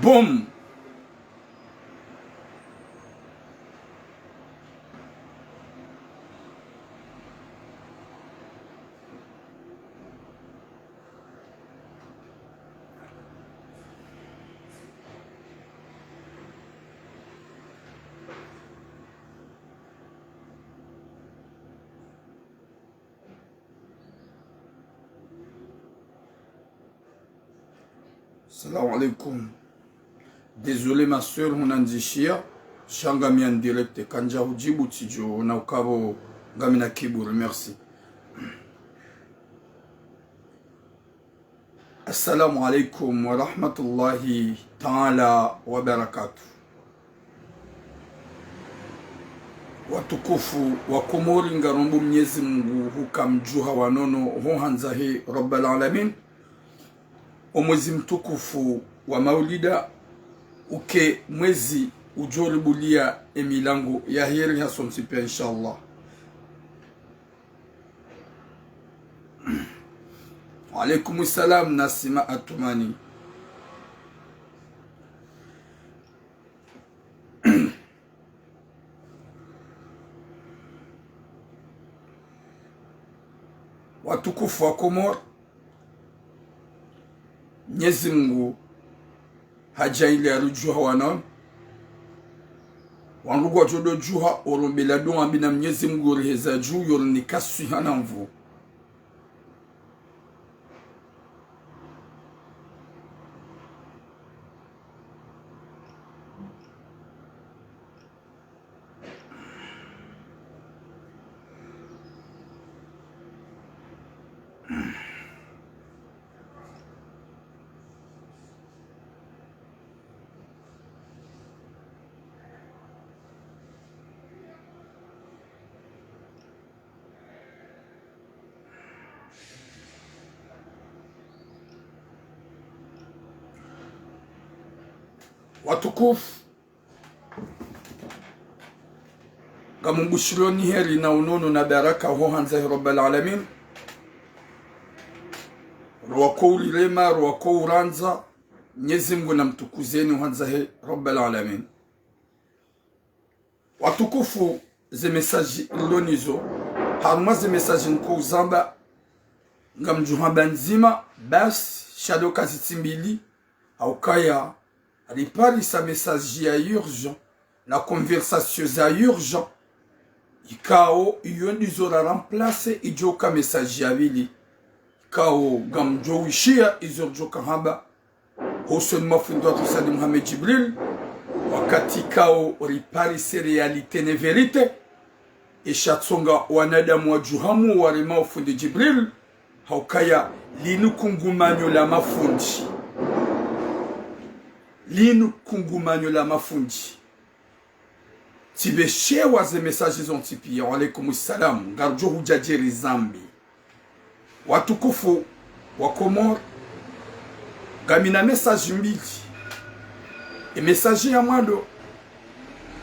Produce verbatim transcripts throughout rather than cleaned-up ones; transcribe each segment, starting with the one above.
Boum. Salam alaykum. Désolé ma sœur, hunandzishiya, sha ngami en direct, kandja hudjibu tsidjo, na ukapvo ngami na kiburi, merci. Assalamu alaykum wa rahmatullahi ta'ala wa barakatuh. Watukufu wa Komori, ngarombo Mnyezi Mungu huka mdjuha wa nono ho handza he Rabbal Alamin. O mwezi mtukufu wa Maulida uke mwezi udjo ribuliya emilango ya heri hasontsi piya, inshallah. Wa alaykum salam, Nasima Atumani. Watukufu wa Komori, Mnyezi Mungu hadjaaliya ridjuha wa nono. Wandru ngwadjo dodjuha, orombela dua mbi na Mnyezi Mungu yoriheza dju, yorinika swiha na nvuu. Watukufu, ngamumbushiloni heri na unono na baraka ho handza he Rabbal Alamin. Rwako ulirema, rwako urandza, Mnyezi Mungu namtukuzeni ho handza he Rabbal Alamin. Watukufu, ze message rilo nizo, harumwa ze message niko uzamba, ngamdjuha mba ndzima, basi, sha ndo kazitsi mbili, haukaya, riparisa message ya urgent, na conversation za urgent, ikao, iyo ndizo ra remplacer, idjoka message ya pvili, ikao, ngamdjo wishiya, izo ridjoka hamba, Hosoni mafundi watru Said Mohamed Djibril, wakati ikao riparise réalité ne vérité, esha tsonga wanadamu wadjuhamu warema o fundi Djibril, haukaya linu kungumanyo la mafundi. Linu kungumanyo la mafundi. Tsipveshewa ze message zontsi piya. Wa alaykum salam. Ngarudjo hudja djeri zambi. Watukufu wa Komori, ngamina message mbili. E message ya mwando,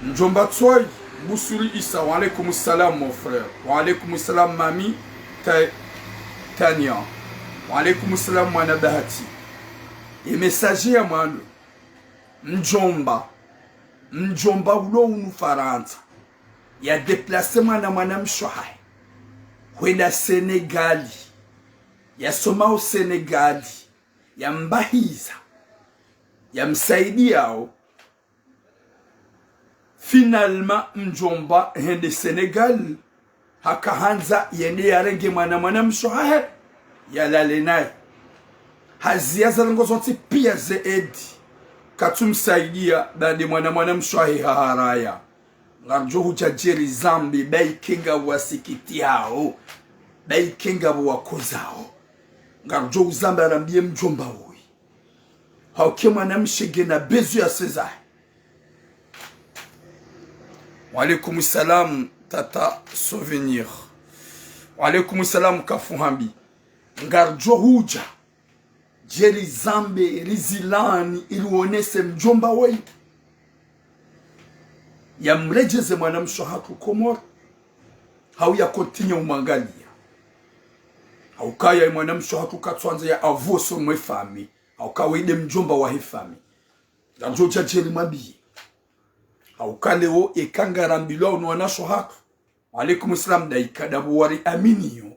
mdjomba Tswai, Busuri Isa, wa alaykum salam, mon frère. Wa alaykum salam, mami Ta-, Tania. Wa alaykum salam, mwana Bahati. E message ya mwando, mdjomba, mdjomba ulo unu Farantsa, ya déplacer mwana, mwana mshe wahahe, hwenda Senegali, ya soma o Senegali, ya mbahiza, ya msaidiyao. Finalement, mdjomba hende Senegal, haka handza yende yarenge mwana, mwana mshe wahahe, yalale naye. Haziya ze ndrongoo zontsi piya ze edi, katsu msaidiya, bande mwana, mwana mshe wahahe haharaya. Ngarudjo hudja djeri zambi, baike ngapvo wasikitiyao, baike ngapvo wakozao. Ngarudjo uzamba rambiye mdjomba woyi. Hauke mwana mshe ngena besoin ya se zahe. Wa alaykum salam, tata Souvenir. Wa alaykum salam, Kafu Hambi. Ngarudjo hudja djeri zambi, rizilani, ili wonese mdjomba woyi, ya mredjeze mwana mshe wahatru Komori, hau ya continuer umwangaliya. Haukaya mwana mshe wahatru katsuandza ya avancer mwe famille. Hauka woyi nde mdjomba wahe famille. Ngamdjo djadjeri mwambiye. Hauka leo eka ngarambilwa unu wanasho hatru. Wa alaikum salam, daika dapvo wari aminiyo.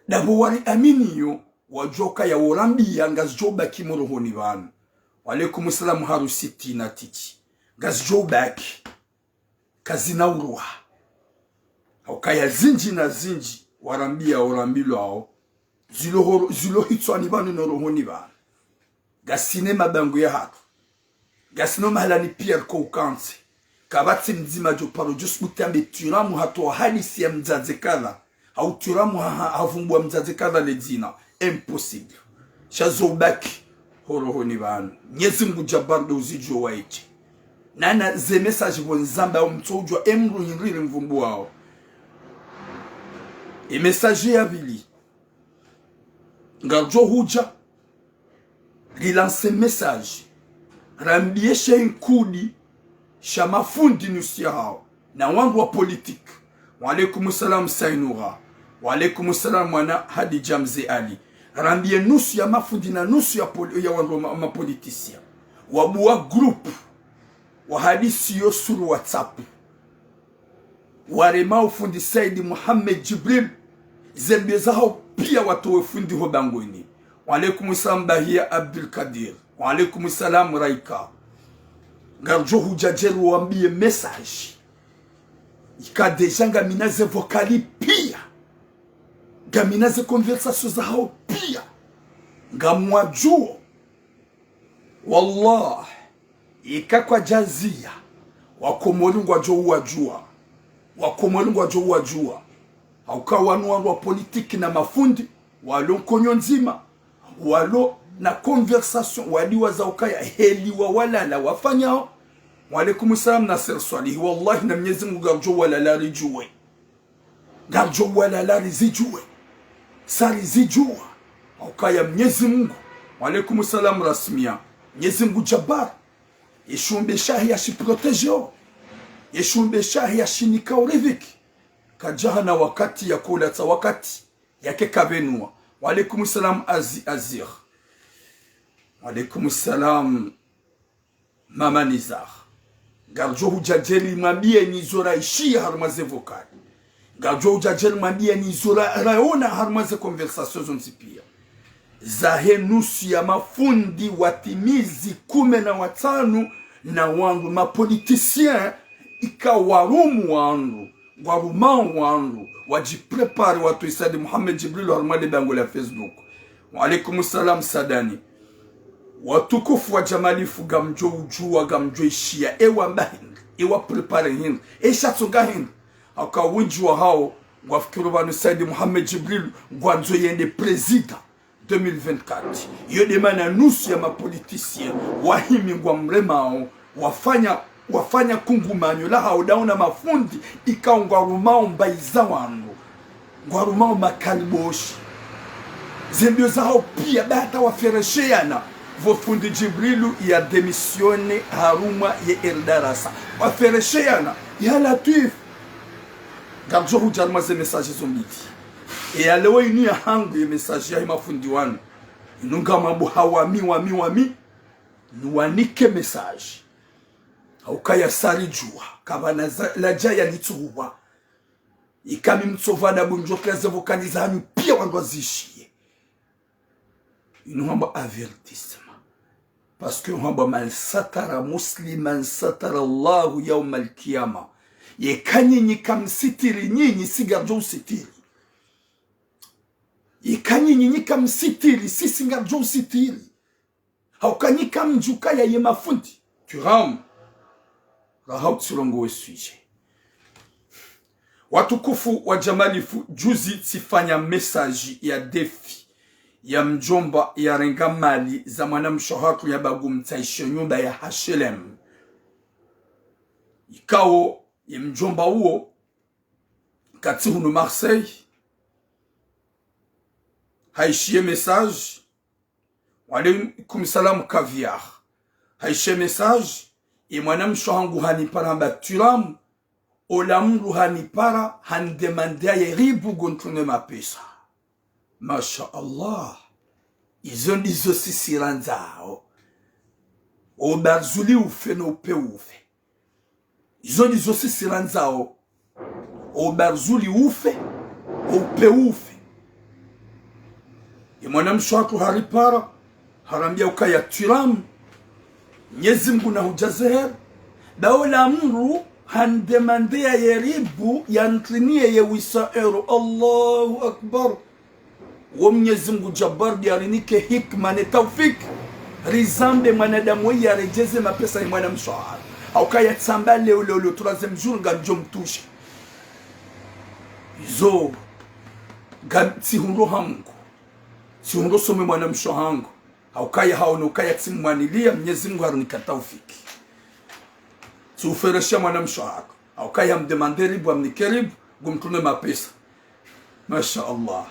Dapvo wari aminiyo, wadjoka ya worambiya ngazidjo baki morohoni pvanu. Wa alaikum salam, harusi tina titi. Ngazidjo baki. Kazina urwa. Haukaya zindji na zindji, warambiya worambilwao. Zilo horo-, zilo hitswani pvanu no rohoni pvanu. Ngasina mabango ya hatru. Ngasina mahalani piya riko ukantsi. Kapvatsi mdzima djo paro djo subutu yambe Turamu hatowa hadisi ya mdzadze kadha. Hau Turamu ha, ha, havumbua mdzadze kadha le dzina. Impossible. Sha zo ubaki horohoni pvanu. Mnyezi Mngu Jabbar ndo uzidjuo waye. Nana ze message pvo nizamba yao mtso udjua emdru hindri ri mvumbuao. E message ya pvili. Ngardjo hudja ri lance message. Rambiye she nkudi sha mafundi nusu ya hao. Na wandru wa politique. Wa alaikum salam Sainura. Wa alaikum salam mwana Hadidja Mze Ali. Rambiye nusu ya mafundi na nusu ya poli-, ya wandru wa ma-, ma politicien. Wabua groupe. Wahadisi yo sur WhatsApp. Warema o fundi Said Mohamed Djibril, ze mbio zahao piya watowe fundi ho bangweni. Wa alaikum salam Bahia Abdul Kadir. Wa alaikum salam Raika. Ngardjo hudja djeri wambiye message. Ika déjà ngamina ze vocal piya. Ngamina ze conversation zahao piya. Ngamwadjuo. Wallah, ika kwadjaziya, Wakomori ngwadjo uwadjua. Wakomori ngwadjo uwadjua. Hauka wanu wandru wa politique na mafundi, walo nkonyo ndzima, walo na conversation, wadiwaza ukaya heli wa walala wafanyao. Wa alaikum salam Nasser Swalihi, wallahi na Mnyezi Mngu ngardjo walala ridjuwe. Ngardjo walala rizidjuwe. Sa rizidjua. Haukaya Mnyezi Mngu. Wa alaikum salam Rasmia. Mnyezi Mngu Jabbar. Ye shumbe shahe ya shi protégeo. Ye shumbe shahe ya shi nika uriviki. Kadjahana wakati ya kulatsa wakati. Yake kapvenua. Wa alaikum salam Azi Azir. Wa alaikum salam Mama Nizar. Ngardjo hudja djeri mwambiye ni zo raishiya harumwa ze vocal. Ngardjo hudja djeri mwambiye ni zo ra-, raona harumwa ze conversation zontsi piya. Zahe nusu ya mafundi watimizi kume na watsanu na wandru ma politicien ika warumu wandru. Ngwarumao wandru, wadjiprépare watowe Said Mohamed Djibril harumwa le bango la Facebook. Wa alaikum salam Sadani. Watukufu wa Jamalifu ngamdjo udjua, ngamdjo ishiya, ewa mba hindri, ewa prépare hindri, eshatsonga hindri. Haka wendji wa hao, ngwafikiri pvanu Said Mohamed Djibril, ngwandzo yende président. Deux mille vingt-quatre. Iyo de mana nusu ya ma politiciens wahimi ngwamremao, wafanya, wafanya kungumanyo lahao dauna mafundi, ikao ngwarumao mbayi za wandru, ngwarumao makaliboshi. Ze mbio zahao pia, ba hata waferesheyana, pvo fundi Djibrilu ya démissionné harumwa ye Eldarasa. Waferesheyana, ya Latwif. Ngamdjo hudja harumwa ze message zo mbili. E ya leo inu ya hangu ye message ya hima fundi wanu. Inu ngamwambo ha wami, wami, wami. Nuwanike message. Haukaya sa ridjua. Kapvana za, ladja ya litsuhuwa. Ika mi mtsopva adabu ndjo kila ze vocal zanyu pia wandru wazishiye. Inu hamba avertissement. Parce que hamba man satara musliman satara Allahu yawmal qiyama. Yeka nyinyi kamsitiri nyinyi, si ngamdjo usitiri. Yeka nyinyi kamsitiri, si si ngamdjo usitiri. Hauka nyi kamdjuka ya ye mafundi. Turamu. Raha utsirongowe sujet. Watukufu wa Jamalifu, juzi tsifanya message ya défi ya mdjomba yarenga mali za mwanamshe hatru ya bagu mtsaishe nyumba ya H L M. Ikao ye mdjomba uwo katsi hunu Marseille. Haishiye message. Wa alaikum salam Caviar. Haishiye message, ye mwanamshe hangu hanipara hamba Turamu, ola mndru hanipara, hanidemande ye ribu ngu ntrune mapesa. Masha Allah. Izo ndizo sisi randzao. O Barzuli ufe no upe ufe. Izo ndizo sisi randzao. O Barzuli ufe, o upe ufe. Ye mwanamshe hatru haripara, harambia ukaya Thuram, Mnyezi Mngu nahudjaze heri. Daula mdru handemande ya ye ribu ya ntriniye ye huit cents euros. Allahu Akbar. Wo Mnyezi Mngu Jabbar nde arinike hikma ne taufik. Rizambe mwanadamu we yaredjeze mapesa ye mwanamshe hatru. Haukaya tsamba leo, leo, leo, troisième jour ngamdjo mtrusha. Izo, nga, tsihundro ha Mngu. Tsihundro some mwanamshe hangu. Haukaya haono ukaya tsimwanilia, Mnyezi Mngu harinika taufik. Tsiuferesha mwanamshe hatru. Haukaya hamdemande ribu, hamnike ribu, ngumtrume mapesa. Masha Allah.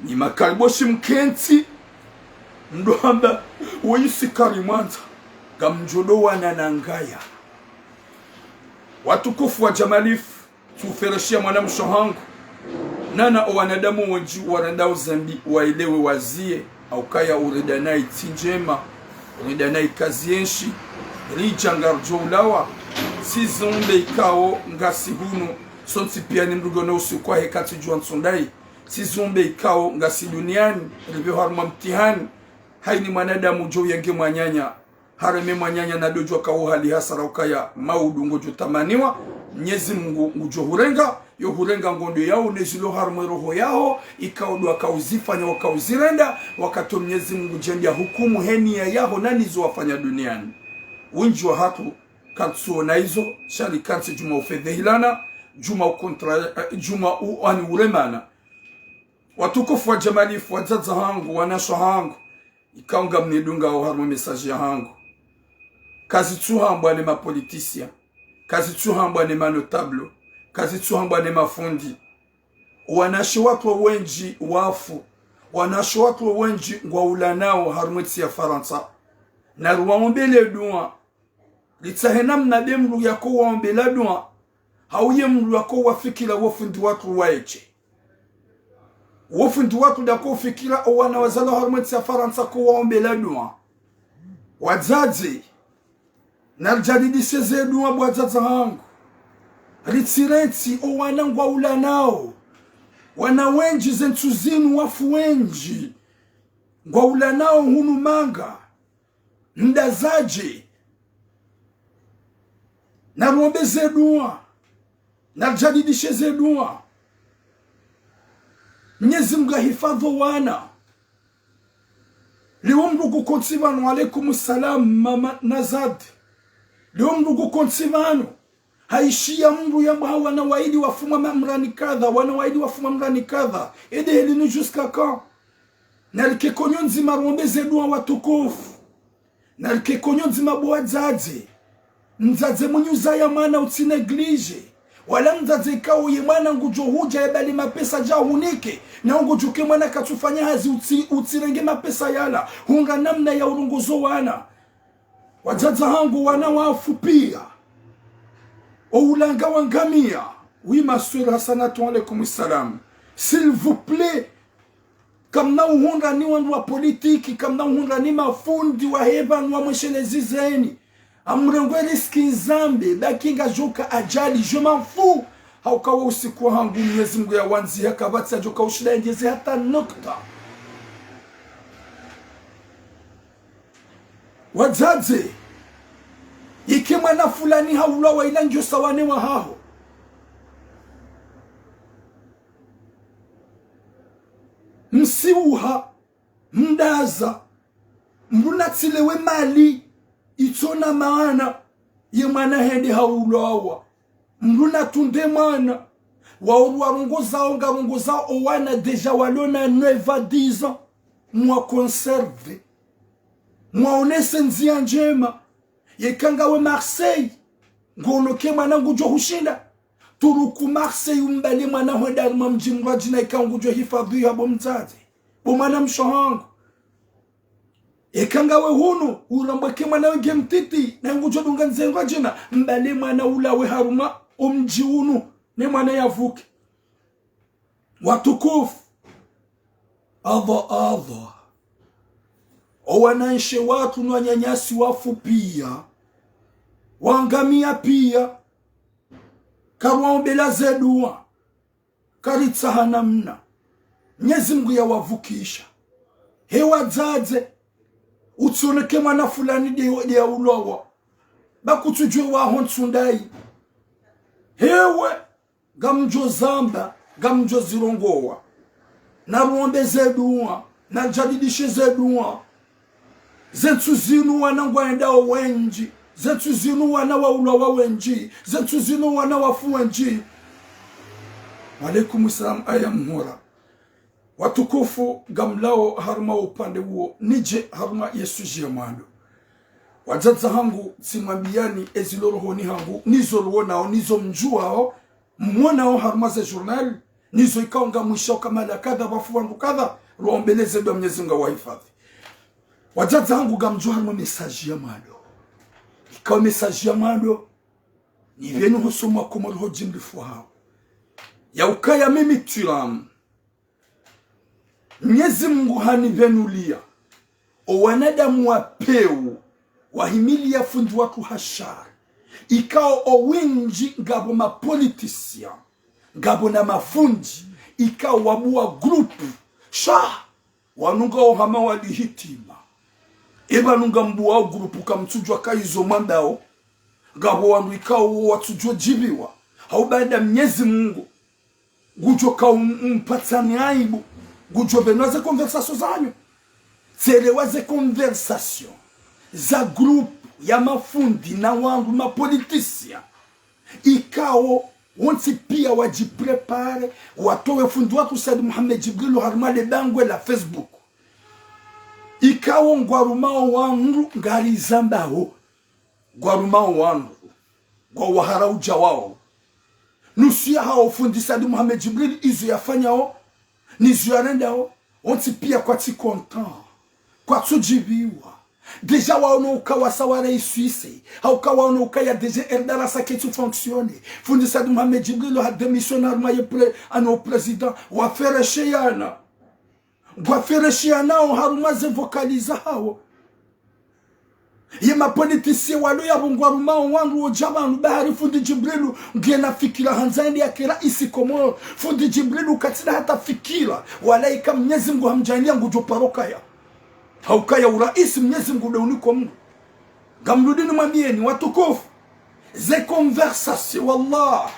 Ni makariboshi mkentsi. Mdru hamba, woyi sikari mwandza. Ngamdjo ndo wana na ngaya. Watukufu wa Jamalifu, tsiuferesha mwanamshe hangu. Nana o wanadamu wendji warendao zambi waelewe wazie, haukaya urenda nayi tsi ndjema, urenda nayi kazi yenshi, ridja ngaridjo ulawa, tsi zumbe ikao ngasi hunu, sontsi pia ni mdru ngena usiku wahe katsi djuwa ntsu ndayi, tsi zumbe ikao ngasi duniani, ripvio harumwa mtihani, haini mwanadamu djo uyenge mwananya, hareme mwananya na dodjwa kawo hali hasara ukaya maudu ngodjo tamaniwa, Mnyezi Mngu ngudjo hurenga, yo hurenga ngondo yawo ne zilo harumwa roho yaho, ikao ndo wakauzifanya wakauzirenda, wakati Mnyezi Mngu djende ya hukumu he niya yaho na nizo wafanya duniani. Wendji wa hatru, kantsuona izo, shari kantsi djuma ufedhehilana, djuma ukontra, eh, djuma u, ani uremana. Watukufu wa Jamalifu, wadzadze hangu, wanashe hangu, ikao ngamnidungao harumwa message ya hangu. Kazitsuhambwa ne mapoliticiens, kazitsuhambwa ne manotable, kazitsuhambwa ne mafundi. Wanashe watru wendji wafu, wanashe watru wendji ngwaulanao harumwa entsi ya Farantsa. Nariwaombele dua, ritsahe namna nde mdru yako waombela dua, hau ye mdru yako wafikira wo fundi watru waeshe. Wo fundi watru ndako ufikira o wana wazalwa harumwa entsi ya Farantsa ko waombela dua. Wadzadze, naridjadidishe ze dua bo wadzadze hangu. Ritsirentsi o wana ngwaulanao. Wana wendji ze ntsu zinu wafu wendji. Ngwaulanao hunu manga. Ndazadje. Naruombe ze dua. Naridjadidishe ze dua. Mnyezi Mngu ahifadhwi wana. Leo mdru ngukontsi pvanu, alaikum salam, mama Nazad. Leo mdru ngukontsi pvanu. Haishiya mdru yamba ha wana waili wafumwa mamrani kadha, wana waili wafumwa mrani kadha. Ede helinu jusqu'à quand? Narike konyo ndzima ruombe ze dua watukufu. Narike konyo ndzima bo wadzadze. Mdzadze mwenyi uzaya mwana utsi négligé. Wala mdzadze ikao ye mwana ngudjo hudja yabali mapesa dja hunike. Na ngudjo ke mwana katsufanya hazi utsi, utsirenge mapesa yala. Hunga namna ya urongozo wana. Wadzadze hangu wana wafu pia. O ulanga wa ngamia. Oui, ma sœur Hassanatu, alaikum salam. S'il vous plaît, kamna uhundra ni wandru wa politiki, kamna uhundra ni mafundi wa hepvanu wa mweshelezi zeni. Amrengwe riski nzambe, baki ngadjoka ajali, je m'en fous. Hauka wo usiku wa hangu Mnyezi Mngu ya wandziha kapvatsi adjoka ushinda yendjeze hata nukta. Wadzadze, ike mwana fulani haulwa wa ila ngio sawa ne wa haho. Msiuha, mdaza, mdru natsilewe mali, itsona maana, ye mwana hende haulwawa. Mdru natunde mwana, wao rwarongozao, ngarongozao o wana déjà walona neuf à dix ans, mwa conserve. Mwaonese ndzia ndjema, yeka ngawe Marseille, ngono ke mwana ngudjo hushinda. Turuku Marseille umbale mwana hwenda harumwa mdji mdrwadjina ika ngudjo hifadhwi ha bo mdzadze. Bo mwanamshe hangu. Eka ngawe hunu, urambwa ke mwana wenge mtiti, na ngudjo dunga ndzengwa djina, mbale mwana ulawe harumwa omdji unu, ne mwana yavuke. Watukufu. Allah, Allah. Owananyashe watru no wananyasi wafu piya, wangamia piya, karwaombela ze dua, karitsaha namna. Mnyezi Mngu yawavukisha. He wadzadze, utsioneke mwana fulani de, de yaulawa. Ba kutsudjuwa waho ntsu ndayi. Hewe, ngamdjo zamba, ngamdjo zirongowa. Naruombe ze dua, najadidishe ze dua. Ze ntsu zinu wana ngwaendao wendji, ze ntsu zinu wana waulawa wendji, ze ntsu zinu wana wafu wendji. Wa alaikum salam, aya mhura. Watukufu, ngamlawao harumwa upande uwo, nidje harumwa ye sujet ya mwando. Wadzadze hangu, tsimwambiyani ezilo rohoni hangu, nizo ruonao, nizo mdjuwao, mwonao harumwa ze journal, nizo ikao ngamwishao kamala kadha, wafu wandru kadha, ruombele ze dua Mnyezi Mngu awahifadhi. Wadzadze hangu, ngamdjuwa harumwa message ya mwando. Ikao message ya mwando, nipvenu hosoni mwa Komori ho djimlifu hawo. Ya ukaya mimi Twiramu, Mnyezi Mngu hanipvenuliya owanadamu wa pewu, wahimiliya fundi watru Hashar. Ikao owendji ngapvo ma politiciens, ngapvo na mafundi, ikao wabuwa groupe. Sha, wanu ngwao hama wali hitima. Eba nu ngambuwao groupe kamtsudjuwa ka izo mwambao. Ngapvo wandru ikao watsudjo djiviwa. Hau baada Mnyezi Mngu ngudjo kao um-, umpatsani aibu, ngudjo pvenua ze conversation zanyu. Tselewa ze conversation za groupe ya mafundi na wandru ma politiciens. Ikao wontsi piya wadjiprépare, watowe fundi watru Said Mohamed Djibrilu harumwa le bangwe la Facebook. Ikao ngwarumao wandru ngarizambao. Ngwarumao wandru, ngwawahara udja wao. Nusu ya hao fundi Said Mohamed Djibrilu izo yafanyao, nizo yarendao, wontsi piya kwatsi content, kwatsudjiviwa. Déjà waono uka wasa wa raisi wise, hauka waono uka ya déjà R D R S ketsu fonctionner. Fundi Said Mohamed Djibrilu ha démissionner harumwa ye pré-, ano président, waferesheyana. Ngwaferesheyanao harumwa ze vocal zahawo. Ye ma politiciens walo yapvo ngwarumao wandru wodja pvanu bahari fundi Djibrilu ngena fikira handza yende yake raisi Komori. Fundi Djibrilu katsina hata fikira. Wala ika Mnyezi Mngu hamdjaaliya ngudjo paro kaya. Haukaya uraisi Mnyezi Mngu nde unikao mndru. Ngamrudi nimwambiyeni watukufu. Ze conversation, wallah.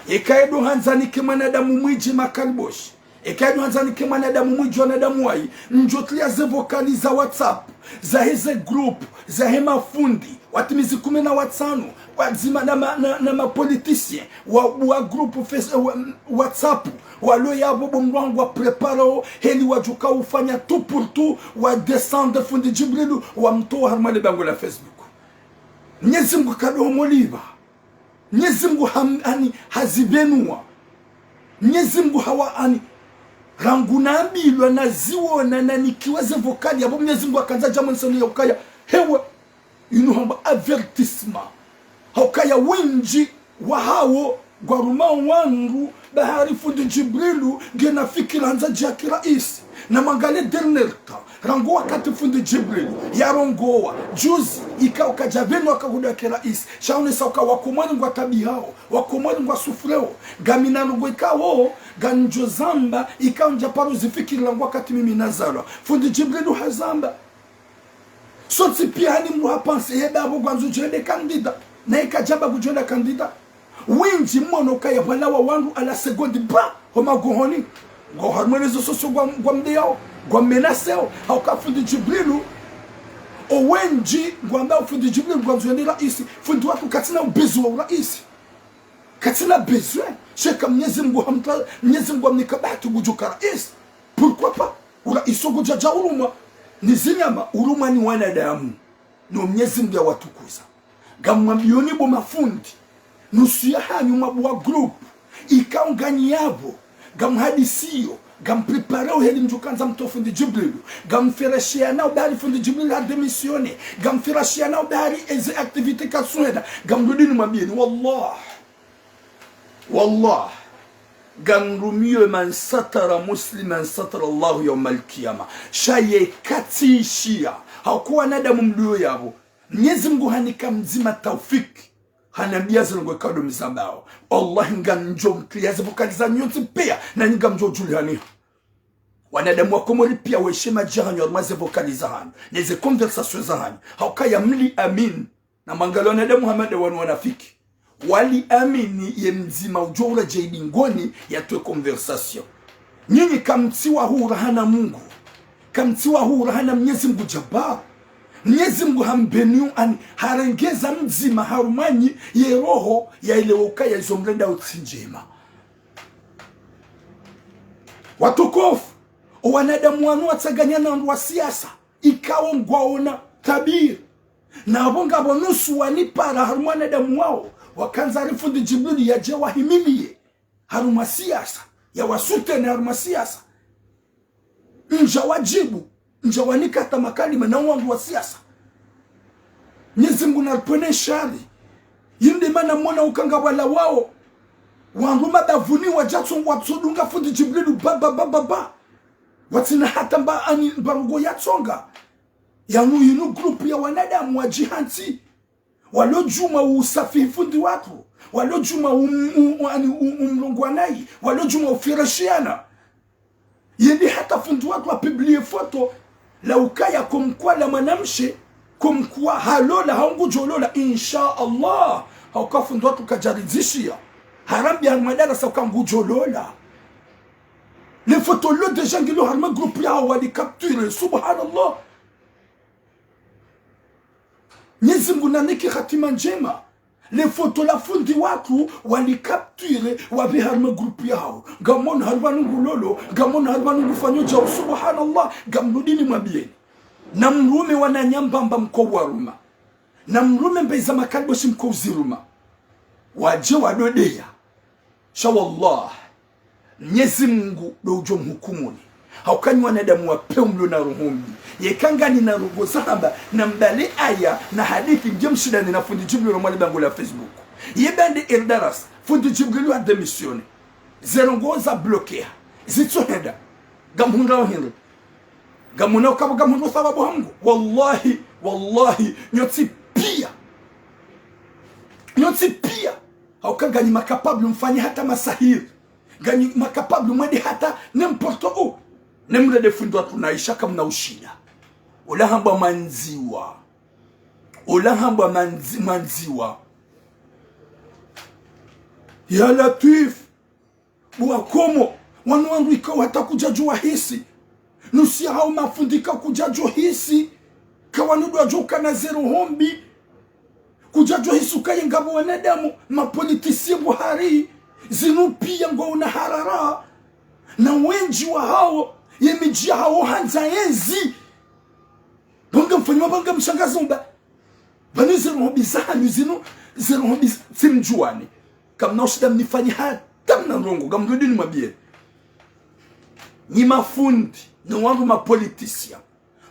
Eka edo handza nike mwanadamu mwidji makaliboshi. Eka edo handza nike mwanadamu mwidji wanadamu wayi. Ndjotlia ze vocal za WhatsApp, za heze groupe, za he mafundi, watimizi kume na watsanu, wadzima na ma, na, na ma politiciens, wa, wa groupe face, wa, WhatsApp, walo yapvo bo mlwangu wa préparao, heli wadjuka ufanya tout pour tout, wa descendre fundi Djibrilu, wamtowa harumwa le bangwe la Facebook. Mnyezi Mngu kadohomoliva. Mnyezi Mngu ham-, ani, hazipvenua. Mnyezi Mngu hawa ani, rangu nambilwa naziona nanikiwa ze vocal yapvo Mnyezi Mngu hakandza djamwe nsoni ya ukaya. Hewe, inu hamba avertissement. Haukaya wendji wahawo ngwarumao wandru bahari fundi Djibrilu ngena fikira handza djake raisi. Na mwangalie dernier temps, rangu wakati fundi Djibrilu yarongowa juzi, ikao kadjapvenu wakahuda ke raisi. Shaonesa uka wakomori ngwatabihao, wakomori ngwasouffreo. Ngamina ndrongoo ikao ngamdjo zamba, ikao ndjaparo zifikiri rangu wakati mimi nazalwa. Fundi Djibrilu hazamba. Sontsi piya hani mndru hapenser yedapvo ngwandzo djende candidat. Na ikadjamba kudjenda candidat. Wendji mwono kaya pvwalawa wandru à la seconde ba ho magohoni. Ngwao harumwa ze réseaux sociaux ngwa, ngwamdeyao, ngwamenaceo. Hauka fundi Djibrilu. Owendji ngwambao fundi Djibrilu ngwandzo yende raisi. Fundi watru katsina ubesoin wa uraisi. Katsina besoin. Sheka Mnyezi Mngu hamtra, Mnyezi Mngu hamnika bahati ngudjoka raisi. Pourquoi pas? Uraisi ngudjadja urumwa ni zinyama, urumwa ni wanadamu. No Mnyezi Mngu yawatukuza. Ngamwambiyoni bo mafundi, nusu ya hanyu mwabuwa groupe, ikao nganyi yapvo, ngamhadisiyo, ngamprépare uheli mdjukandza mtowe fundi Djibrilu, ngamferesheyanao bahari fundi Djibrilu ha démissionner, ngamferesheyanao bahari eze activités katsuhenda, ngamrudi nimwambiyeni, wallah. Wallah. Ngamrumiyo man satara musliman satara Allahu yawmal qiyama. Sha yeka tsi shiya. Hauka wanadamu mliyo yapvo. Mnyezi Mngu hanika mdzima taufiki. Hanambiya zinu ngo ikao ndo mzambao. Wallahi ngamdjo mtriya ze vocal zanyu nyontsi piya. Nanyi ngamdjo djulihaniha. Wanadamu wa Komori piya weshe madji hanyu harumwa ze vocal zahanyu. Ne ze conversation zahanyu. Hauka ya mli amini. Na mwangalie wanadamu hama nda wanu wanafiki. Wali amini ye mdzima udjo ula dje idingoni yatowe conversation. Nyinyi kamtsi wahura hana Mungu. Kamtsi wahura hana Mnyezi Mngu Jabbar. Mnyezi Mngu hambeni ani harengeza mdzima harumwa nyi ye roho ya ile woka ya izo mrenda utsi ndjema. Watukufu, o wanadamu wanu watsanganya na wandru wa siasa. Ikao ngwaona tabiri. Na apvo ngapvo nusu wanipara harumwa wanadamu wao. Wakandza ari fundi Djibril yadje wahimiliye. Harumwa siasa. Ya wasoutenir harumwa siasa. Ndja wadjibu. Ndja wanika hata makalima na wandru wa siasa. Mnyezi Mngu naripvwene shari. Yinde mana mwona uka ngapvo wala wao. Wandru mabavuni wadjatso watsodunga fundi Djibril ba, ba, ba, ba, ba. Watsina hata mba ani mba ngo yatsonga. Yanu yinu groupe ya wanadamu wadjihantsi. Walo djuma usafihi fundi watru. Walo djuma um, um, ani, um, umlongo wanayi. Walo djuma ufirishiana. Yende hata fundi watru apublie foto la ukaya comme quoi la mwanamshe, comme quoi halola, hau ngudjo lola, insha Allah. Hauka fundi watru kadjaridzishiya. Harambiya harumwa darasa uka ngudjo lola. Le foto lo déjà ngilo harumwa groupe yawo wali capture, subhanallah. Mnyezi Mngu nanike hatima ndjema. Le foto la fundi watru wali capture wapve harumwa groupe yawo. Ngamono harumwa nungu lolo, ngamono harumwa nungu fanyo djau, subhanallah, ngamrudini mwambiyeni. Na mrume wananya mbamba mko waruma. Na mrume mbeza makaliboshi mko uziruma. Wadje wadodeya. Sha wallah, Mnyezi Mngu ndo udjo mhukumuni. Hauka nyi wanadamu wa pewu mlo na roho mbi. Yeka ngani na roho za hamba, na mbale aya, na hadisi, ndje mshindane na fundi Djibril harumwa le bangwe la Facebook. Ye bande Eldaras, fundi Djibril wa démissionner. Ze ndrongoo za bloquer. Zitsohenda. Ngamhundra ohindri. Ngamwona ukapvo ngamhundra sababu ha Mngu. Wallahi, wallahi, nyontsi piya. Nyontsi piya. Hauka nganyi ma capable mfanye hata masahiri. Nganyi ma capable mwende hata n'importe où. Ne mrende fundi watru na isha kamna ushinda. Ola hambwa mandziwa. Ola hambwa mandzi-, mandziwa. Ya Latwif. Bo wa Komori, wanu wandru ikao hata kudjadjo wahisi. Nusu ya hao mafundi ka kudjadjo hisi. Ka wanu ndo wadjo ukana ze roho mbi. Kudjadjo hisi ukaya ngapvo wanadamu, ma politiciens bo hari, zinu piya ngwaona harara. Na wendji wa hao, ye midji ya hao handza yezi. Bo ngamfanyiwa, bo ngamshangaza umba. Pvanu ze roho mbi zahanyu zinu, ze roho mbi tsi mdjuwani. Kamna ushinda mnifanye hata mna ndrongoo, ngamrudini mwambiyeni. Nyi mafundi, no wandru ma politiciens.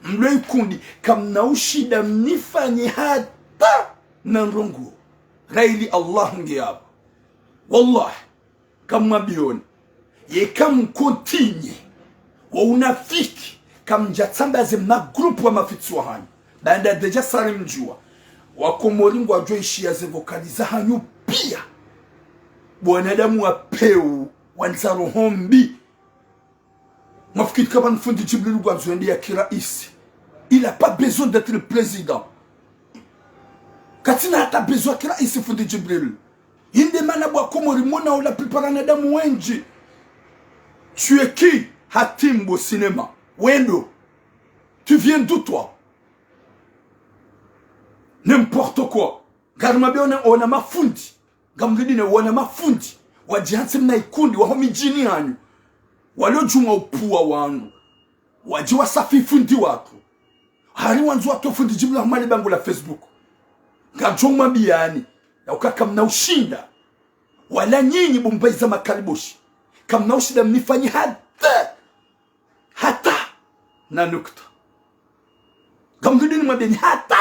Mlo ikundi, kamna ushinda mnifanye hata mna ndrongoo. Raili Allah nge yapvo. Wallah. Kamwambiyoni. Yeka mcontinuer wo unafiki, kamdja tsambaze ma groupe wa mafitsi wahanyu. Baanda déjà sari mdjuwa. Wa Komori ngwadjo ishiya ze vocal zahanyu piya. Bo wanadamu wa pewu, wandza roho mbi. Mwafikiri ka pvanu fundi Djibril ngwandzo yende ya kiraisi. Il a pas besoin d'être le président. Katsina hata besoin kiraisi fundi Djibril. Yinde mana bo wa Komori mwona ula plupart wanadamu wendji. Tu es qui? Hatimbo cinéma. Wendo. Tu viens d'où toi? N'importe quoi. Ngaruma be ona, ona mafundi. Ngamrudini ona mafundi. Wadjihantsi mna ikundi, waho midjini hanyu. Walo djuma upvuwa wanu. Wadji wasafi fundi watru. Hari wandzo watowe fundi Djibril harumwa le bangwe la Facebook. Ngadjo mwambiyani. Ya uka kamna ushinda. Wala nyinyi bo mbayiza makaliboshi. Kamna ushinda mnifanye hata. Hata. Na nukta. Ngamrudini mwambiyeni hata.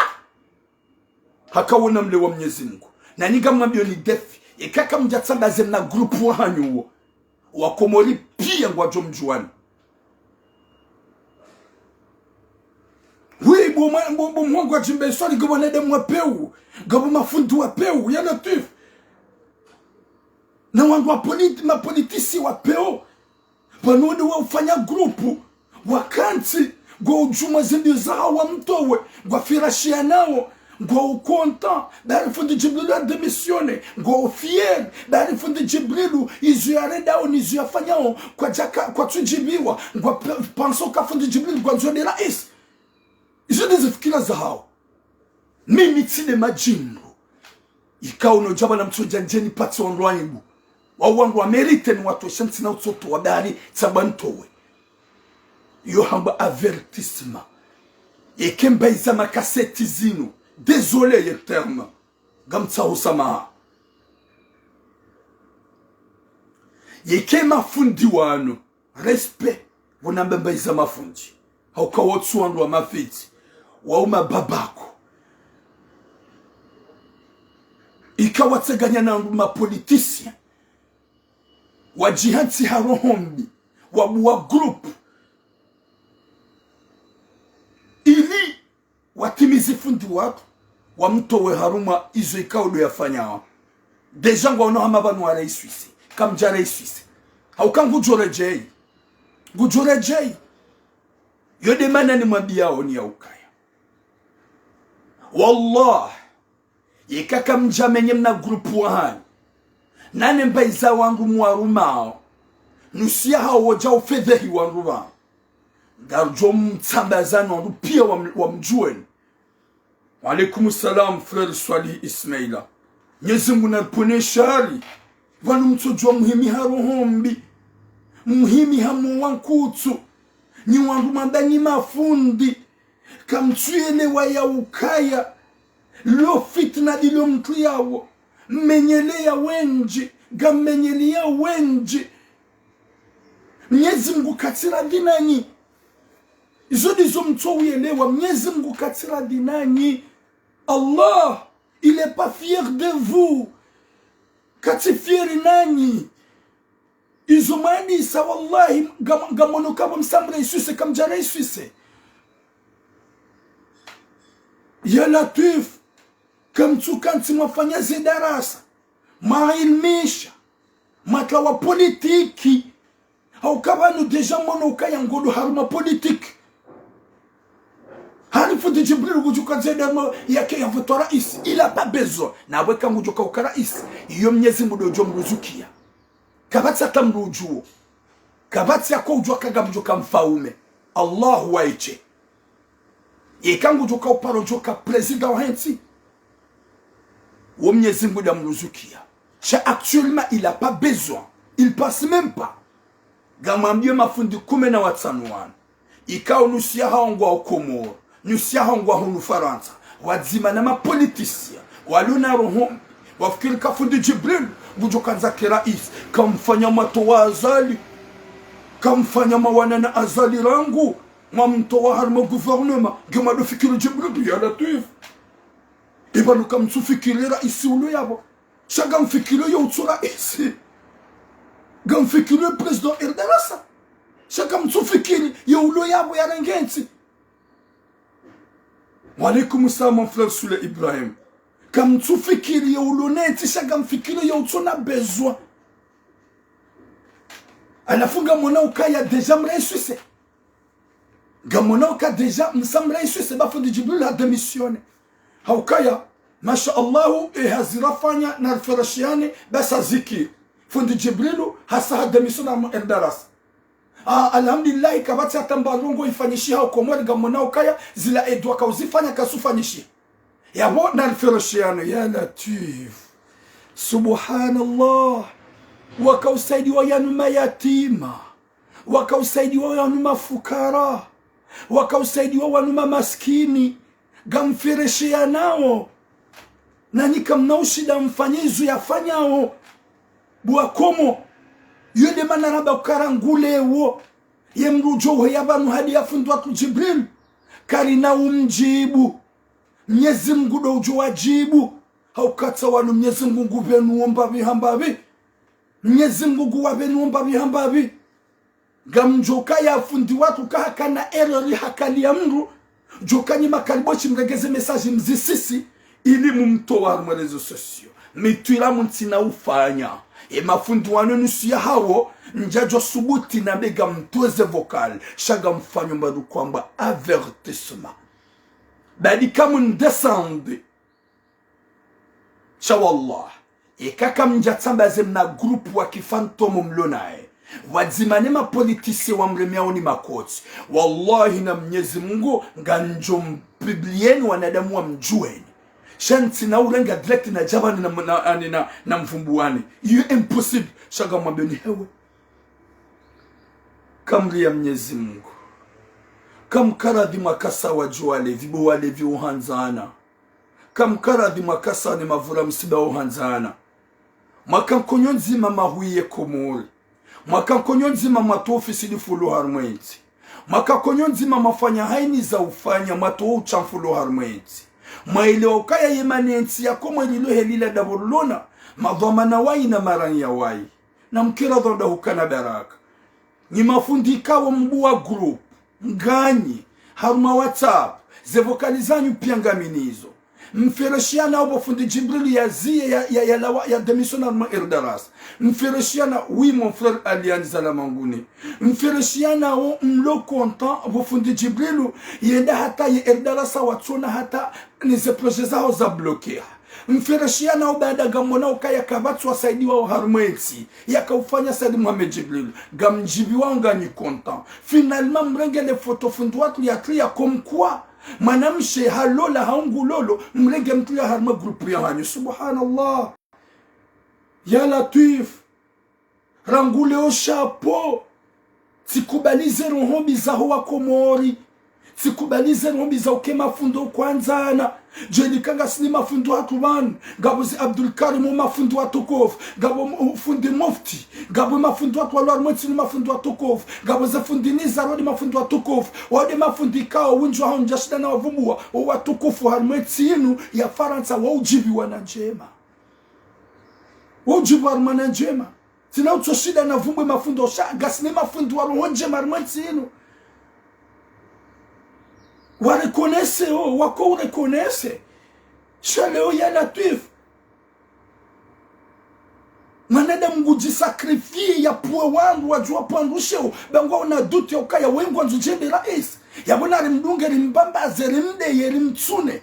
Haka wona mle wa Mnyezi Mngu. Nanyi ngamwambiyoni défi. Yeka kamdja tsambaze mna groupe wahanyu wo. Wakomori piya ngwadjo mdjuwani. Oui, bo mwa-, bo, bo mwangu wa djimbe iswali, ngapvo wanadamu wa pewu, ngapvo mafundi wa pewu, ya Latwif. Na wandru wa politi-, mapolitisi wa pewu. Pvanu wende wa ufanya grupu, wakantsi, ngwa udjuma zindru zahawo wamtowe, ngwa firashiya nawo, ngwa ukonta, bari fundi Djibrilu ya démissionner, ngwa ufier, bari fundi Djibrilu, izo yarendao, nizo yafanyawo, kwadjaka, kwatsudjibiwa, ngwa pe-, panso ka fundi Djibrilu, ngwandzo nde raisi. Izo nde zifikira zahawo. Mimi tsi nde madjimbo. Ikao no djaba na mtsodja ndjeni patsi wandru aibu. Wa wandru wa mérite ni watosha ntsina utsoto wa bari tsamba ntowe. Yo hamba avertissement. Yeke mbayiza makaseti zinu. Désolé ye terme. Ngamtsaho samaha. Yeke mafundi wanu. Respect, pvona mbambayiza mafundi. Hauka wotsu wandru wa mafiti, wa uma babako. Ika watsanganya na wandru mapoliticiens. Wadjihantsi ha roho mbi, wabuwa groupe. Ili watimizi fundi watru, wamtowe harumwa izo ikao ndo yafanyao. Déjà ngwaono hama pvanu wa raisi wise, kamdja raisi wise. Hauka ngudjo redjeyi. Ngudjo redjeyi. Yo nde mana nimwambiyao ni ya ukaya. Wallah, yeka kamdja menye mna groupe wahanyu. Nane mbayiza wangu mwarumao. Nusu yahawo wodja ufedhehi wandru pvanu. Ngarudjo mtsambaza no wandru piya wa m-, wa mdjuweni. Wa alaikum salam, frère Swalihi Ismaila. Mnyezi Mungu naripvwene shari. Pvanu mtsodjuwa muhimi ha roho mbi. Muhimi ha moyo wa nkutsu. Nyi wandru mwamba nyi mafundi. Kamtsuyelewa ya ukaya. Lo fitna ndilo mtru yawo. Mmenyeleya wendji. Ngammenyeleya wendji. Mnyezi Mungu katsi radhi nanyi. Izo ndizo mtsouyelewa, Mnyezi Mungu katsi radhi nanyi. Allah, il est pas fier de vous. Katsi fier nanyi. Izo mwandisa, wallahi, ngam-, ngamono kabo msamre iswise, kamdjara iswise. Ya Latwif, kamtsuka ntsi mwafanya ze darasa, mwailmisha, mwatlawa politiki. Hauka pvanu déjà mono ukaya ngodo harumwa politiki. Hari fundi Djibril ngudjo ka zeda mo yake ya votwa raisi, il a pas besoin. Na weka ngudjo ka uka raisi, iyo Mnyezi Mungu ndo udjo mruzukiya. Kapvatsi hata mdru udjuwo. Kapvatsi yako udjuwa ka ngamdjo ka mfaume. Allahu waishe. Yeka ngudjo ka uparo djo ka président wahe ntsi, wo Mnyezi Mungu nda mruzukiya. Sha actuellement, il a pas besoin. Il pense même pas. Ngamwambiyo mafundi kume na watsanu wanu. Ikao nusu yahawo ngwa Komoro, nusu yahawo ngwa hunu Farantsa. Wadzima na mapoliticiens, waluna roho mbi, wafikiri ka fundi Djibril ngudjo ka ndza ke raisi, kamfanya mwatowa Azali, kamfanya mwawana na Azali rangu mwamtowa harumwa gouvernement, nge mwadofikiri Djibril, ya Latwif. Ipvanu kamtsufikiri raisi ulo yapvo. Sha ngamfikiri yo utso raisi. Ngamfikiri yo président Eldarasa. Sha kamtsufikiri yo ulo yapvo yarenge ntsi. Wa alaikum salam, mon frère Soulé Ibrahim. Kamtsufikiri yo ulo ne ntsi, sha ngamfikiri yo utso na besoin. Halafu ngamona ukaya déjà mraisi wise. Ngamona uka déjà msamraisi wise ba fundi Djibril ha démissionner. Haukaya, masha Allahu, e hazi rafanya na rifereshiane, basi ziki. Fundi Djibrilu hasa ha démissionner harumwa Eldarasa. Ah, alhamdulillahi, kapvatsi hata mba ndrongo ifanyishiha ho Komori, ngamona ukaya zila edua kauzifanya kazufanyishiha. Yapvo na rifereshiane, ya Latwif. Subhanallah. Waka usaidiwa yanu mayatima. Waka usaidiwa wanu mafukara. Waka usaidiwa wanu mamasikini. Ngamferesheya nawo. Nanyi kamna ushida mfanye izo yafanyawo. Bwa Komori. Yo nde mana ramba ukara ngulewo. Ye mdru udjo uheya pvanu hadi ya fundi watru Djibril. Karina umdjibu. Mnyezi Mungu ndo udjo wadjibu. Haukatsa wanu Mnyezi Mungu ngupvenuwo mbapvi ha mbapvi. Mnyezi Mungu nguwapveni wo mbapvi ha mbapvi. Ngamdjo kaya fundi watru kahakana erreur hakali ya mndru. Djo kanyi makaliboshi mregeze message mzisisi. Ili mumtowe harumwa réseaux sociaux. Mi twila mtsina ufanya. Ye mafundi wanu nusu ya hawo, ndjadjo subuti na bega mtowe ze vocal. Sha ngamfanyo mbapvi kwamba avertissement. Badi kamundescende. Sha wallah. Eka kamdja tsambaze mna groupe wa ki fantôme mlo naye. Wadzima ne ma politiciens wa mremia oni makoti. Wallahi na Mnyezi Mungu, ngamdjo mpublieni wanadamu wa mdjuweni. Sha ntsina urenga direct na djapvani na, na, na, na, na mvumbuwani. Iyo impossible. Sha ngamwambeni hewe. Kamri ya Mnyezi Mungu. Kamkaradhi mwakasa wadjo walevi, bo walevi uhandzana. Kamkaradhi mwakasa ne mavura msiba uhandzana. Mwaka nkonyo ndzima mahwiye Komori. Mwaka nkonyo ndzima mwatowa ufisidi fulu harumwa entsi. Mwaka nkonyo ndzima mwafanya haini za ufanya, mwatowa utsha mfulu harumwa entsi. Mwaelewa ukaya ye mana entsi ya Komori ilo heli la dapvo lona, madhwamana wayi na maranya wayi. Na mkira dhonda hukana baraka. Nyi mafundi ikao mbuwa groupe, nganyi, harumwa WhatsApp, ze vocal zanyu pia ngami nizo. Mfereshiana wo bo fundi Djibrilu yaziye ya, ya, ya lawa, ya démissionner harumwa Erdarasa. Mfereshiana, oui mon frère Alian Zalamangune. Mfereshiana wo mlo content bo fundi Djibrilu, yenda hata ye Erdarasa watsona hata ni ze projets zaho za bloquer. Mfereshiana wo baada ngamona ukaya kapvatsi wasaidiwa wo harumwa entsi. Yaka ufanya Said Mohamed Djibril. Ngamdjiviwa nganyi content. Finalement mrenge le photo fundi watru ya triya comme quoi mwanamshe halola haungu lolo, mrenge mtriya harumwa groupe ya hanyu. Subhanallah. Ya Latwif. Rangu leo chapeau. Tsikubali ze roho mbi zaho wa Komori. Tsikubali ze roho mbi za uke mafundi wo kwandzana. Djeli ka ngasina mafundi watru pvanu. Ngapvo ze Abdul Karim wo mafundi watukufu. Ngapvo m-, fundi Mufti. Ngapvo mafundi watru walo harumwa entsi ni mafundi watukufu. Ngapvo ze fundi Nizar wo nde mafundi watukufu. Wo nde mafundi ikao wendji waho ndjashinda na wavumbuwa. Wo watukufu harumwa entsi inu ya Farantsa wo udjiviwa na ndjema. Wo udjiviwa harumwa na ndjema. Tsina utsoshinda na vumbuwe mafundi wo sha, ngasina mafundi wa roho ndjema harumwa entsi inu. Wa reconnaître wo, wako u reconnaître. Sha leo ya Latwif. Mwanadamu ngudji sacrifier ya puwe wandru, wadjuwa pvandru sheo, ba ngwaona doute ya ukaya we ngwandzo djende raisi. Yapvo na rimdunge, rimbambaze, rimdeye, rimtsune.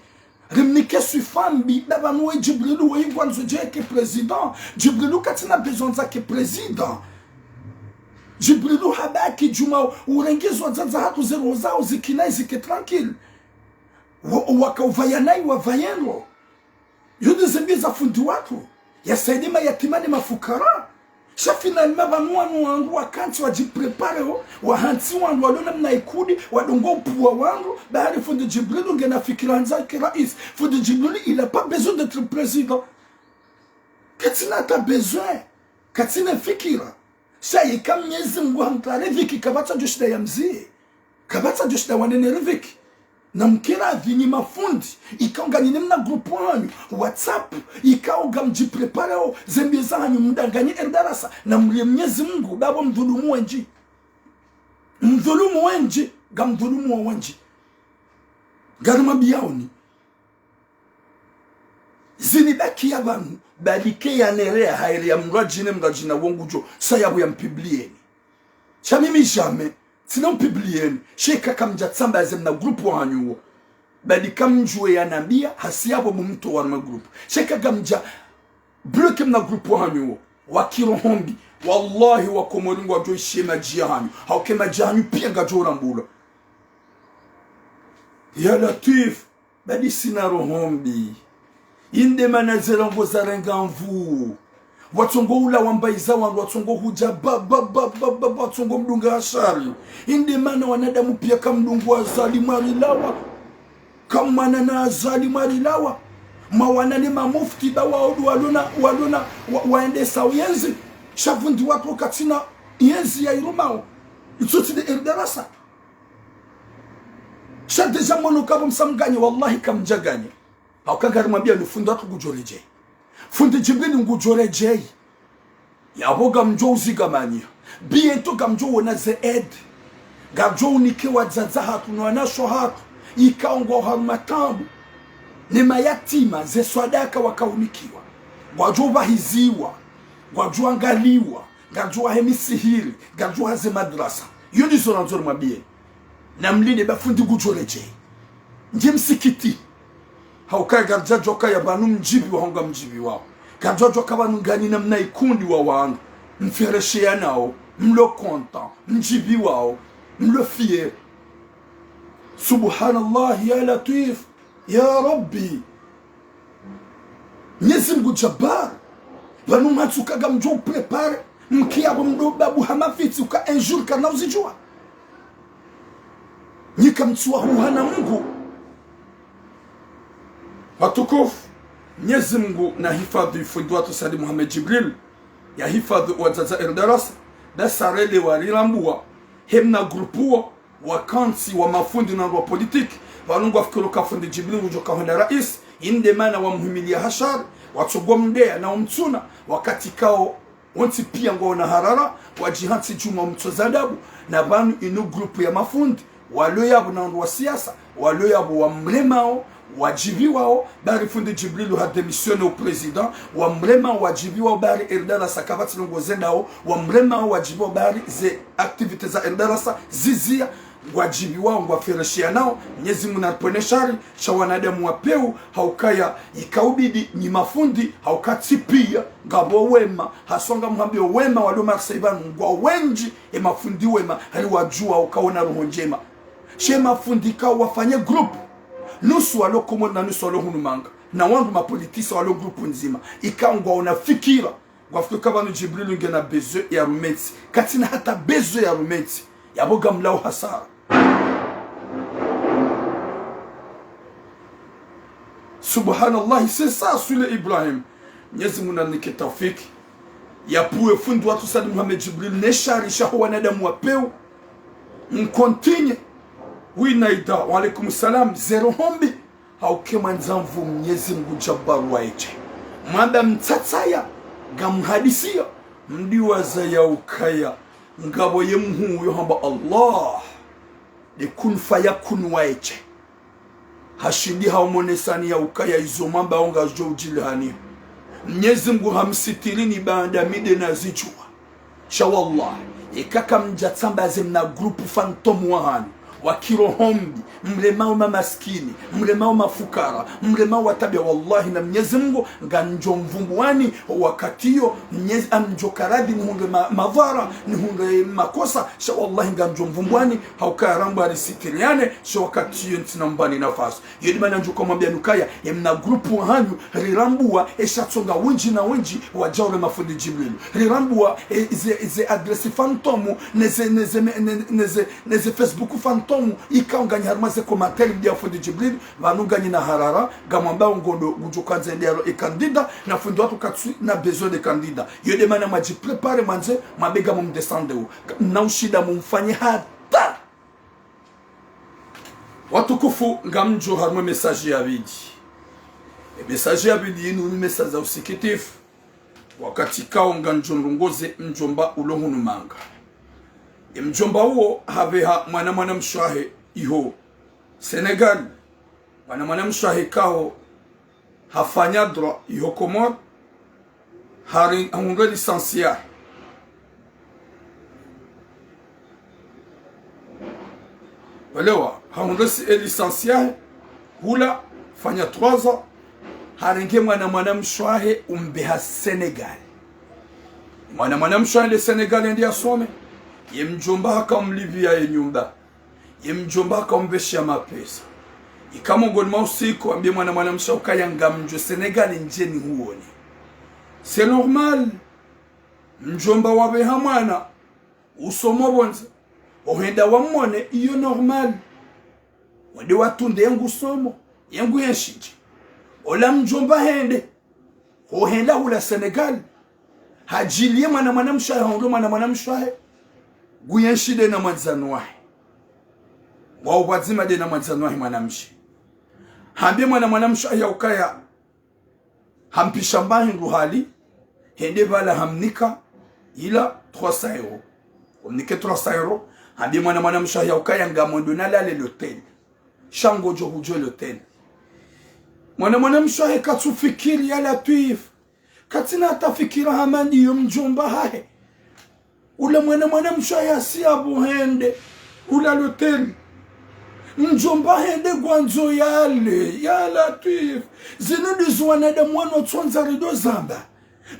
Rimnike swifa mbi, daba nuwe Djibrilu we ngwandzo dje ke président. Djibrilu katsina besoin za ke président. Djibrilu habaki djuma urenge zo wadzadze hatru ze roho zaho zikinayi zike tranquille. Wa, waka uvaya nayi wavayendro. Yo nde ze mbi za fundi watru. Ya saidi mayatima ne mafukara. Sha finalement pvanu wanu wandru wakantsi wadjiprépare wo, wahantsi wandru walo namna ikudi, wadungo upuwa wandru, bahari fundi Djibrilu ngena fikira handza ke raisi. Fundi Djibrilu, il a pas besoin d'être président. Katsina hata besoin. Katsina fikira. Sha yeka Mnyezi Mungu hamtware dhiki, kapvatsa djoshinda ya mziye. Kapvatsa djoshinda wanene ridhiki. Na mkira dhinyi mafundi, ikao nganyina mna groupe hanyu WhatsApp, ikao ngamdjiprépare wo, ze mbi za hanyu mdanganyi Erdarasa, na mrie Mnyezi Mungu, ba bo mdhulumu wendji. Mdhulumu wendji, ngamdhulumu wo wendji. Ngarimwambiyaoni. Zinibakiya pvanu, badi ke ya nerea hairi ya mradjine mradjina wo ngudjo, sa yapvo ya mpublieni. Sha mimi jamais, tsina upublieni, sha eka kamdja tsambaze mna groupe wa hanyu wo. Badi kamdjuwe ya nambiya, hasi yapvo mumtowe harumwa groupe. Sha eka kamdja bloquer mna groupe wa hanyu wo. Wa ki roho mbi, wallahi wa Komori ngwadjo ishiya madji ya hanyu. Hauka madji ya hanyu pia ngadjo rambulwa. Ya Latwif. Badi sina roho mbi. Inde mana ze ndrongoo za renga nvuu. Watsongo ula wamba iza wandru, watsongo hudja ba, ba, watsongo mdunga ashari. Inde mana wanadamu pia kamdungu Azali mwarilawa. Kamwana na Azali mwarilawa. Mwawana ne mamufti ba waodu walona, walona, wa, waendesa uyendzi. Sha fundi watru katsina yendzi ya irumao. Itsotsi nde Erdarasa. Sha déjà mwono kapvo msa mganye, wallahi kamdja ganye. Hauka ngarimwambiya ni fundi watru ngudjo redjeyi. Fundi Djibrilu ngudjo redjeyi. Yapvo ngamdjo uzigamanya. Bientôt ngamdjo wona ze aide. Ngamdjo unike wadzadze hatru no wanashe hatru. Ikao ngwao harumwa taabu. Ne mayatima ze swadaka wakaunikiwa. Ngwadjo pvahiziwa. Ngwadjo angaliwa. Ngwadjo wahe misihiri. Ngwadjo wahe ze madrasa. Iyo ndizo nandzo nimwambiyeni. Namlinde ba fundi ngudjo redjeyi. Ndje msikiti. Hauka ngaridjadjuwa ukaya pvanu mdjibiwa hau ngamdjibiwao. Ngaridjadjuwa uka pvanu nganyi namna ikundi wa wanu. Mferesheyanao, mlo content, mdjibiwao, mlo fier. Subhanallah, ya Latwif, ya Rabbi. Mnyezi Mngu Jabbar. Pvanu mwatsuka ngamdjo upréparer. Mkiya pvo mdo babu ha mafitsi uka un jour karina uzidjuwa. Nyika mtsuwa huhana Mngu. Watukufu, Mnyezi Mngu nahifadhwi fundi watru Said Mohamed Djibril, yahifadhwi wadzadze Eldarasa, basi relewa rirambuwa, he mna groupe wo, wakantsi wa mafundi na wa politique, pvanu ngwafikiri uka fundi Djibril ngudjo kahwenda rais, inde mana wamhimiliya hashari, watsogwa mdeya na umtsuna, wakati kao wontsi piya ngwaona harara, wadjihantsi djuma umtsoza adabu, na pvanu inu groupe ya mafundi, walo yapvo na wandru wa siasa, walo yapvo wamremao, wadjibiwao, bari fundi Djibrilu ha démissionner u président, wamremao, wadjibiwao, bari Eldarasa kapvatsi ndrongoo zendao, wamremao, wadjibiwao, bari ze activités za Eldarasa ziziya, ngwadjibiwao, ngwaferesheyanao, Mnyezi Mngu naripvwene shari, sha wanadamu wa pewu, haukaya, ikaubidi, nyi mafundi, hauka tsi piya, ngapvo wema, haswa ngamhambiyo wema, walo Marseille pvanu, ngwao wendji, e mafundi wema, hari wadjuwa uka wona roho ndjema. She mafundi kao wafanye groupe, nusu walo Komori na nusu walo hunu Manga, na wandru mapoliticiens walo groupe ndzima, ikao ngwaona fikira, ngwafikiri uka pvanu Djibrilu ngena besoin ya rumentsi, katsina hata besoin ya rumentsi, yapvo ngamlao hasara. Subhanallah, c'est ça, Sule Ibrahim. Mnyezi Mngu nanike taufiki. Yapvuwe fundi watru Said Mohamed Djibril, ne shari shaho wanadamu wa pewu. Mcontinue. Oui, Naida, wa alaikum salam, zéro hombi. Hauka mwandza mvu Mnyezi Mngu Jabbar waeshe. Mwamba mtsatsaya, ngamhadisiya, mdiwaza ya ukaya, ngapvo ye mhuu yo hamba Allah. De kun fayakun waeshe. Hashindi haomonesani ya ukaya izo mwambao ngazidjo udjilihaniha. Mnyezi Mngu hamsitirini baanda mi de nazidjuwa. Sha wallah, eka kamdja tsamba ze mna groupe fantôme wahanyu, wa kiroho mbi, mremao mamaskini, mremao mafukara, mremao watabiya, wallahi na Mnyezi Mngu, ngamdjo mvumbuwani, wakati yo, Mnyezi amdjo karadi nihundre ma-, madhara, nihundre makosa, sha wallahi ngamdjo mvumbuwani, hauka ramba risitiriane, sha wakati yo ntsina mbani nafasi. Yo de mana ndjuka mwambiyani ukaya, ye mna groupe wahanyu, rirambuwa, esha tsonga wendji na wendji, wadjaure mafundi Djibril. Rirambuwa, e, ze, ze adresse fantôme, ne ze, ne ze, ne, ne ze, ne ze Facebook fantôme, ikao nganyi harumwa ze commentaire mdiya fundi Djibril, pvanu nganyi na harara, ngamwambao ngondo, ngudjo kandza ndeyalo e candidat, na fundi watru katsina besoin de candidat. Yo de mana mwadjipréparer mwandze, mwambe ngamumdescendre wo. Na ushinda mumfanye hata. Watukufu, ngamdjo harumwa e message ya pvili. E message ya pvili inu ni message ya usikitifu. Wakati kao ngamdjo ndrongoze mdjomba ulo hunu Manga. E mdjomba uwo hapveha mwana mwanamshe wahe iho Sénégal. Mwana mwanamshe wahe kao hafanya droit iho Komori, hari-, hahundre licence yahe. Welewa, hahundre si-, e licence yahe, hula, fanya trois ans, harenge mwana mwanamshe wahe umbeha Sénégal. Mwana mwanamshe wahe nde Sénégal yende yasome, ye mdjomba haka umlipviya ye nyumba. Ye mdjomba haka umpvesha mapesa. Ika mongoni mwa usiku, hambiye mwana mwanamshe ukaya ngamdjo Sénégal ndje nihuone. C'est normal. Mdjomba wapveha mwana, usomo pvondze. Ohenda wamwone, iyo normal. Wende watunde yengu somo, yengu yenshidje. Ola mdjomba hende. Hohenda hula Sénégal. Hadjiliye mwana mwanamshe wahe, hahundre mwana mwanamshe wahe. Nguyenshi de na mwandzani wahe. Ngwao pvwadzima de na mwandzani wahe mwanamshe. Hambiye mwana mwanamshe wahe ya ukaya. Hampisha mba hindru hali. Hende pvala hamnika. Ila trois cents euros. Umnike trois cents euros. Hambiye mwana mwanamshe wahe ukaya ngamwendo nalale l'hôtel. Sha ngodjo hudjuwa l'hôtel. Mwana mwanamshe wahe katsufikiri ya Latwif. Katsina hata fikira hama ndiyo mdjomba hahe. Ula mwana mwanamshe wahe hasi yapvo hende. Ula l'hôtel. Mdjomba hende ngwandzo yale. Ya Latwif. Zinu ndizo wanadamu wanu watsondza rido zamba.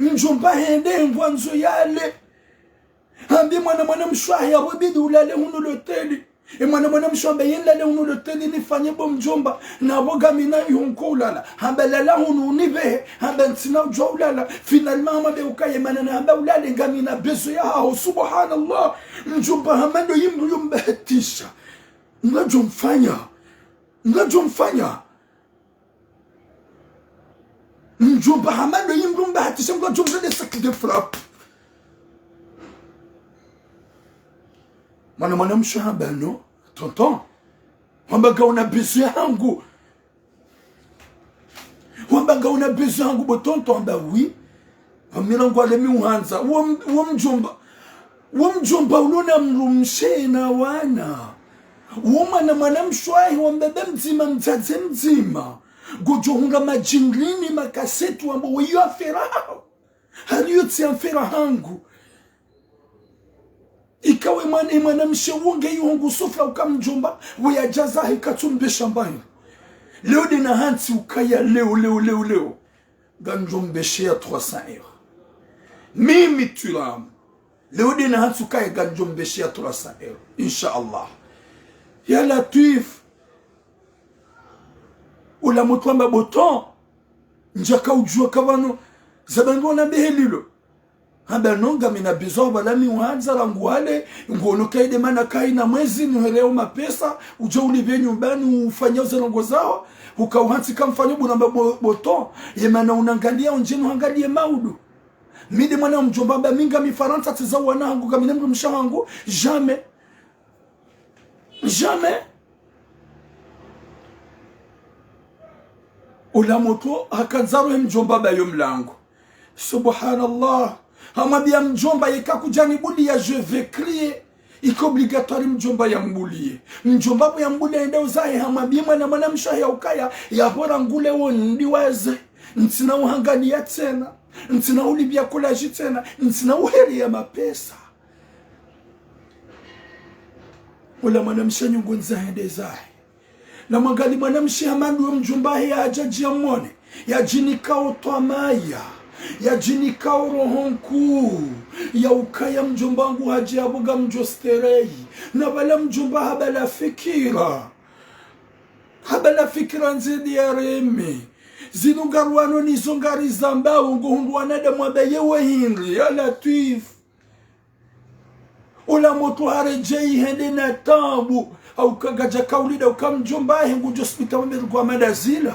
Mdjomba hende ngwandzo yale. Hambiye mwana mwanamshe wahe yapvo bidi ulale hunu l'hôtel. E mwana mwanamshe hamba ye nilale hunu l'hôtel nifanye bo mdjomba, na bo ngamina iho nko ulala. Hamba lala hunu unipvehe, hamba ntsina udjuwa ulala. Finalement hamwambiya ukaya ye mana nahamba ulale ngamina besoin yahaho. Subhanallah. Mdjomba hama ndo yimdru yombahatisha. Ngadjo mfanya. Ngadjo mfanya. Mdjomba hama ndo yimdru mbahatisha, mdru adjo mzade sac de frappe. Mwana mwanamshe hamba non, tonton. Hamba ngauna besoin yahangu. Hamba ngauna besoin yahangu bo tonton, hamba oui. Hamira ngwale mi uhandza. Wo m-, wo mdjomba. Wo mdjomba ulona mdrumshe na wana. Wo mwana mwanamshe wahe wa mbaba mdzima, mdzadze mdzima. Ngodjo hundra madjingrini makaseti wambo weyo affaire yaho. Hali yo tsi affaire yahangu. Ikawe mwana, e mwanamshe wo nge yuhungu sufla uka mdjomba, we yadja zahe katsumbesha mbayi. Leo nde nahantsi ukaya leo, leo, leo, leo. Ngandjo mbesheya trois cents euros. Mimi Twilamu. Leo nde nahantsi ukaya ngandjo mbesheya trois cents euros. Insha Allah. Ya Latwif. Ula mutru hamba bo tonton. Ndjaka udjuwa ka pvanu. Zaba ngona behe lilo. Hamba non ngamina besoin pvala mi uhandza rangu wale, ngono kayi nde mana kayina mwezi nuhereo mapesa, udja ulipve nyumbani ufanya uze ndrongo zaho, uka uhantsi kamfanyo bo namba bo-, bo tonton, ye mana unangaliya undje nuhangaliye maudu. Mi nde mwana wa mdjomba hamba mi ngami Farantsa tsi za wana hangu, ngamina mdrumshe hangu, jamais. Jamais. Ula mutru hakandza ruhe mdjomba pvayo mlango. Subhanallah. Hamwambiya mdjomba yeka kudja nibuliya, je vais crier. Iko obligatoire mdjomba yambuliye. Mdjomba pvo yambuliya yende uzahe hamwambiye mwana mwanamshe wahe ya ukaya, yapvo rangu leo ndiwaze. Ntsina uhangaliya tsena. Ntsina ulipviya kolaji tsena. Ntsina uhereya mapesa. Ula mwanamshe nyungu ndza hende zahe. Na mwangali mwanamshe hama ndo wo mdjomba wahe yadja djiya mwone. Yadjinika o twamaya. Yadjinika o roho nkuu. Ya ukaya mdjomba wangu hadja yapvo ngamdjo sterehi. Na pvala mdjomba hapvala fikira. Hapvala fikira ndzidi ya reme. Zinu ngarwano nizo ngarizambao ngo hundru wanadamu wamba yewe hindri. Ya Latwif. Ula mutru haredjeyi hende na taabu. Hauka ngadja kaulida uka mdjomba wahe ngudjo sipita wambe rugwa madazila.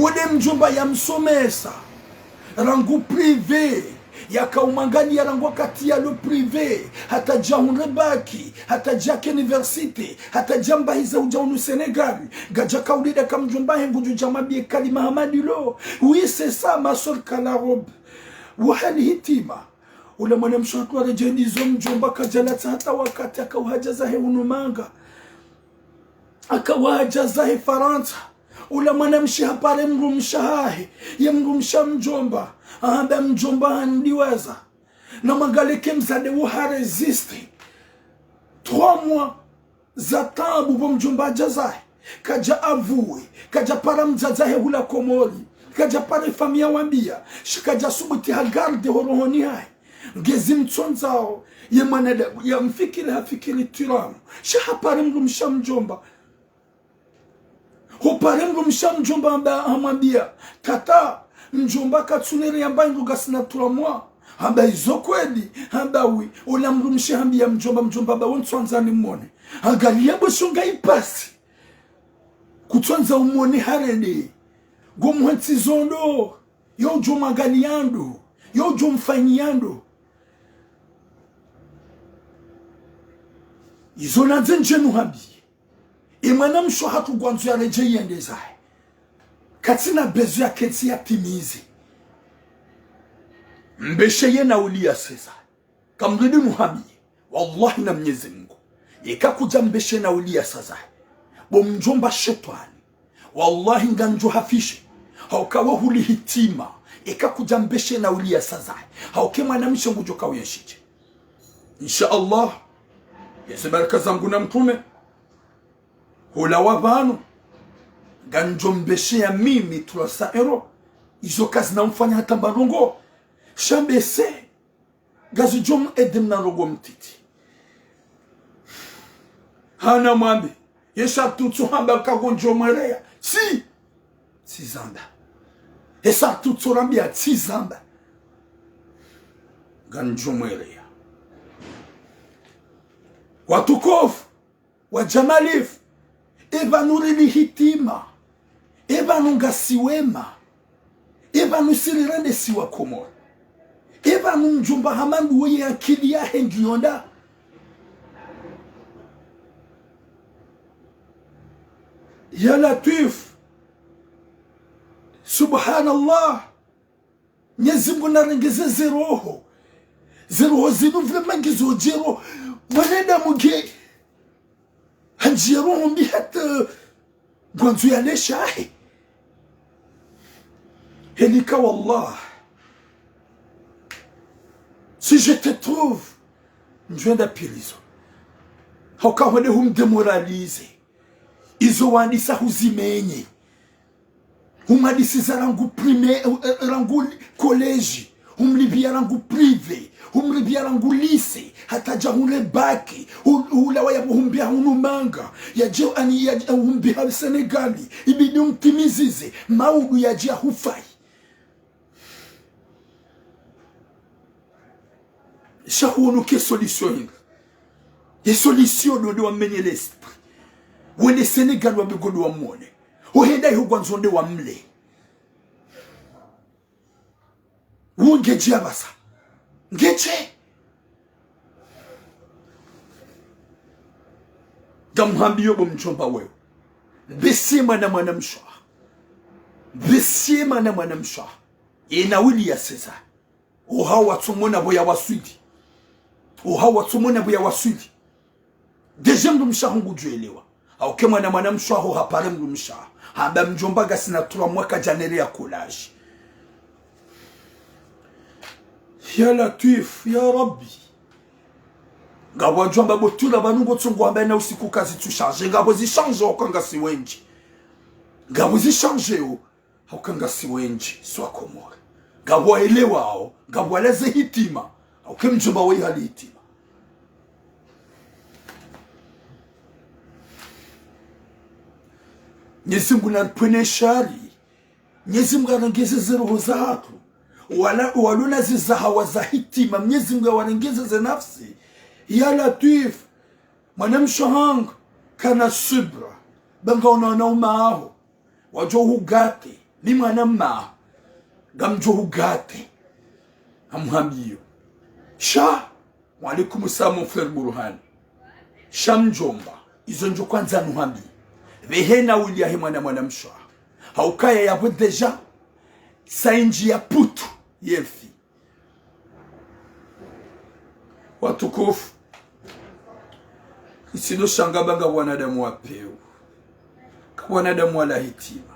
Wo nde mdjomba yamsomesa. Rangu privé. Yaka umwangaliya rangu wakati yalo privé. Hata dja hundre bac. Hata dja ke université. Hata dja mbahiza udja unu Sénégal. Ngadja kaulida ka mdjomba wahe ngudjo dja mwambiye kalima hama ndilo. Oui, c'est ça, ma sœur Kalarobe. Wahali hitima. Ula mwanamshe hatru haredjeyi ndizo mdjomba kadjalatsa hata wakati haka uhadja zahe hunu manga. Haka uhadja zahe Farantsa. Ula mwanamshe hapare mdrumshe wahahe. Ye mdrumshe wa mdjomba. Hahamba mdjomba handiwaza. Na mwangaleke mdzadze wo harésister. Trois mois. Za taabu pvo mdjomba hadja zahe. Kadja avouer. Kadja para mdzadze wahe hula Komori. Kadja para efamiyi yawambiya. Sha kadja subuti hagarder ho rohoni hahe. Ngezi mtsondzao. Ye mwanadamu. Yamfikiri hafikiri Twilamu. Sha hapare mdrumshe wa mdjomba. Hupare mdrumshe wa mdjomba hamba hamwambiya. Tata, mdjomba katsunere yamba indru ngasina trois mois. Hamba izo kweli, hamba oui. Ula mdrumshe hambiya mdjomba, mdjomba hamba wo ntswandza nimwone. Angaliya bo shonga ipasi. Kutswandza umwone harende. Ngo muhantsi zondo. Yo udjo mwangaliya ndo. Yo udjo mfanyiya ndo. Izo nandze ndje nuhambiye. Ye mwanamshe hatru ngwandzo yaredjeyi yende zahe. Katsina besoin yakentsi yatimize. Mbeshe ye na uliya seza. Kamridi muhamiye. Wallahi na Mnyezi Mungu. Eka kudja mbeshe na uliya seza. Bo mdjomba shetwani. Wallahi ngamdjo hafishe. Hauka wo huli hitima. Eka kudja mbeshe na uliya seza. Hauka ye mwanamshe ngudjo kauyenshidje. Insha Allah. Yeze baraka za Mngu na mtrume. Hula wa pvanu. Ngamdjo mbesheya mimi trois cents euros. Izo kazina mfanya hata mba ndrongo. Sha mbeshe. Ngazidjo mwede mna ndrongo mtiti. Hana mwambe. Ye sharti utso hamba ka ngondjo mweleya. Tsi. Tsi zamba. Ye sharti utso rambiya tsi zamba. Ngamdjo mweleya. Watukufu. Wa Jamalifu, e pvanu rili hitima, e pvanu ngasi wema, e pvanu si rirende si wa Komori, e pvanu mdjomba hama nduwo ye akili yahe ngiyo nda. Ya Latwifu, subhanallah. Mnyezi Mungu narengeze ze roho. Ze roho zinu vraiment ngizo djero. Mwanadamu nge. Handjiya roho mbi hata ngwandzo yaleshe. Heli ka wallah. Si je te trouve. Ndjwenda prison. Hauka hwende humdémoraliser. Izo wandisa huzimenye. Humwadisiza rangu primaire, eh, eh, rangu li-, collège. Humlipviya rangu privé. Humlipviya rangu lycée. Hata dja hule bac. Hu-, hulawa yapvo humbiya hunu Manga. Yadje ani yadje humbiya Sénégal. Ibidi umtimizize. Maudu yadje hufayi. Sha hunu ke solution hindri? Ye solution ndo nde wamenye l'esprit. Wende Sénégal wambe ngondjo wamwone. Uhenda iho ngwandzo nde wamle. Wu ngedje apvasa. Ngedje. Ngamhambiyo bo mdjomba wewe. Mbeshe mwana mwanamshe. Mbeshe mwana mwanamshe. Ye na uliya seza. Oha watsumona pvo ya waswili. Oha watsumona pvo ya waswili. Déjà mdrumshe waho ngudjwelewa. Hauka ye mwana mwanamshe waho hapare mdrumshe waho. Hamba mdjomba ngasina trois mois kadjaneleya collège. Ya Latwifu, ya Rabbi. Ngapvo wadjwamba bo tula pvanu ngotsongo hamba na usiku kazitsu changer. Ngapvo zi changer hauka ngasi wendji. Ngapvo zi changer yo. Hauka ngasi wendji, si wa Komori. Ngapvo waelewao, ngapvo walaze hitima. Hauka mdjomba waye hali hitima. Mnyezi Mungu naripvwene shari. Mnyezi Mungu arengeze ze roho zahatru. Wala, walona ze zahawa za hitima. Mnyezi Mungu awarengeze ze nafsi. Ya Latwifu. Mwanamshe wahangu, kana subra. Ba ngaona wanaume waho. Wadjo hugate, ni mwana mma, ngamdjo hugate. Hamhambiyo. Sha, wa alaykum salam, mon frère Burhan. Sha mdjomba, izo ndjo kwandza nuhambiye. Pvehe na uliya he mwana mwanamshe. Haukaya yapvo déjà, sa indji ya putu, yefi. Watukufu. Isido shanga ba nga wanadamu wa pewu. Ka wanadamu wala hitima.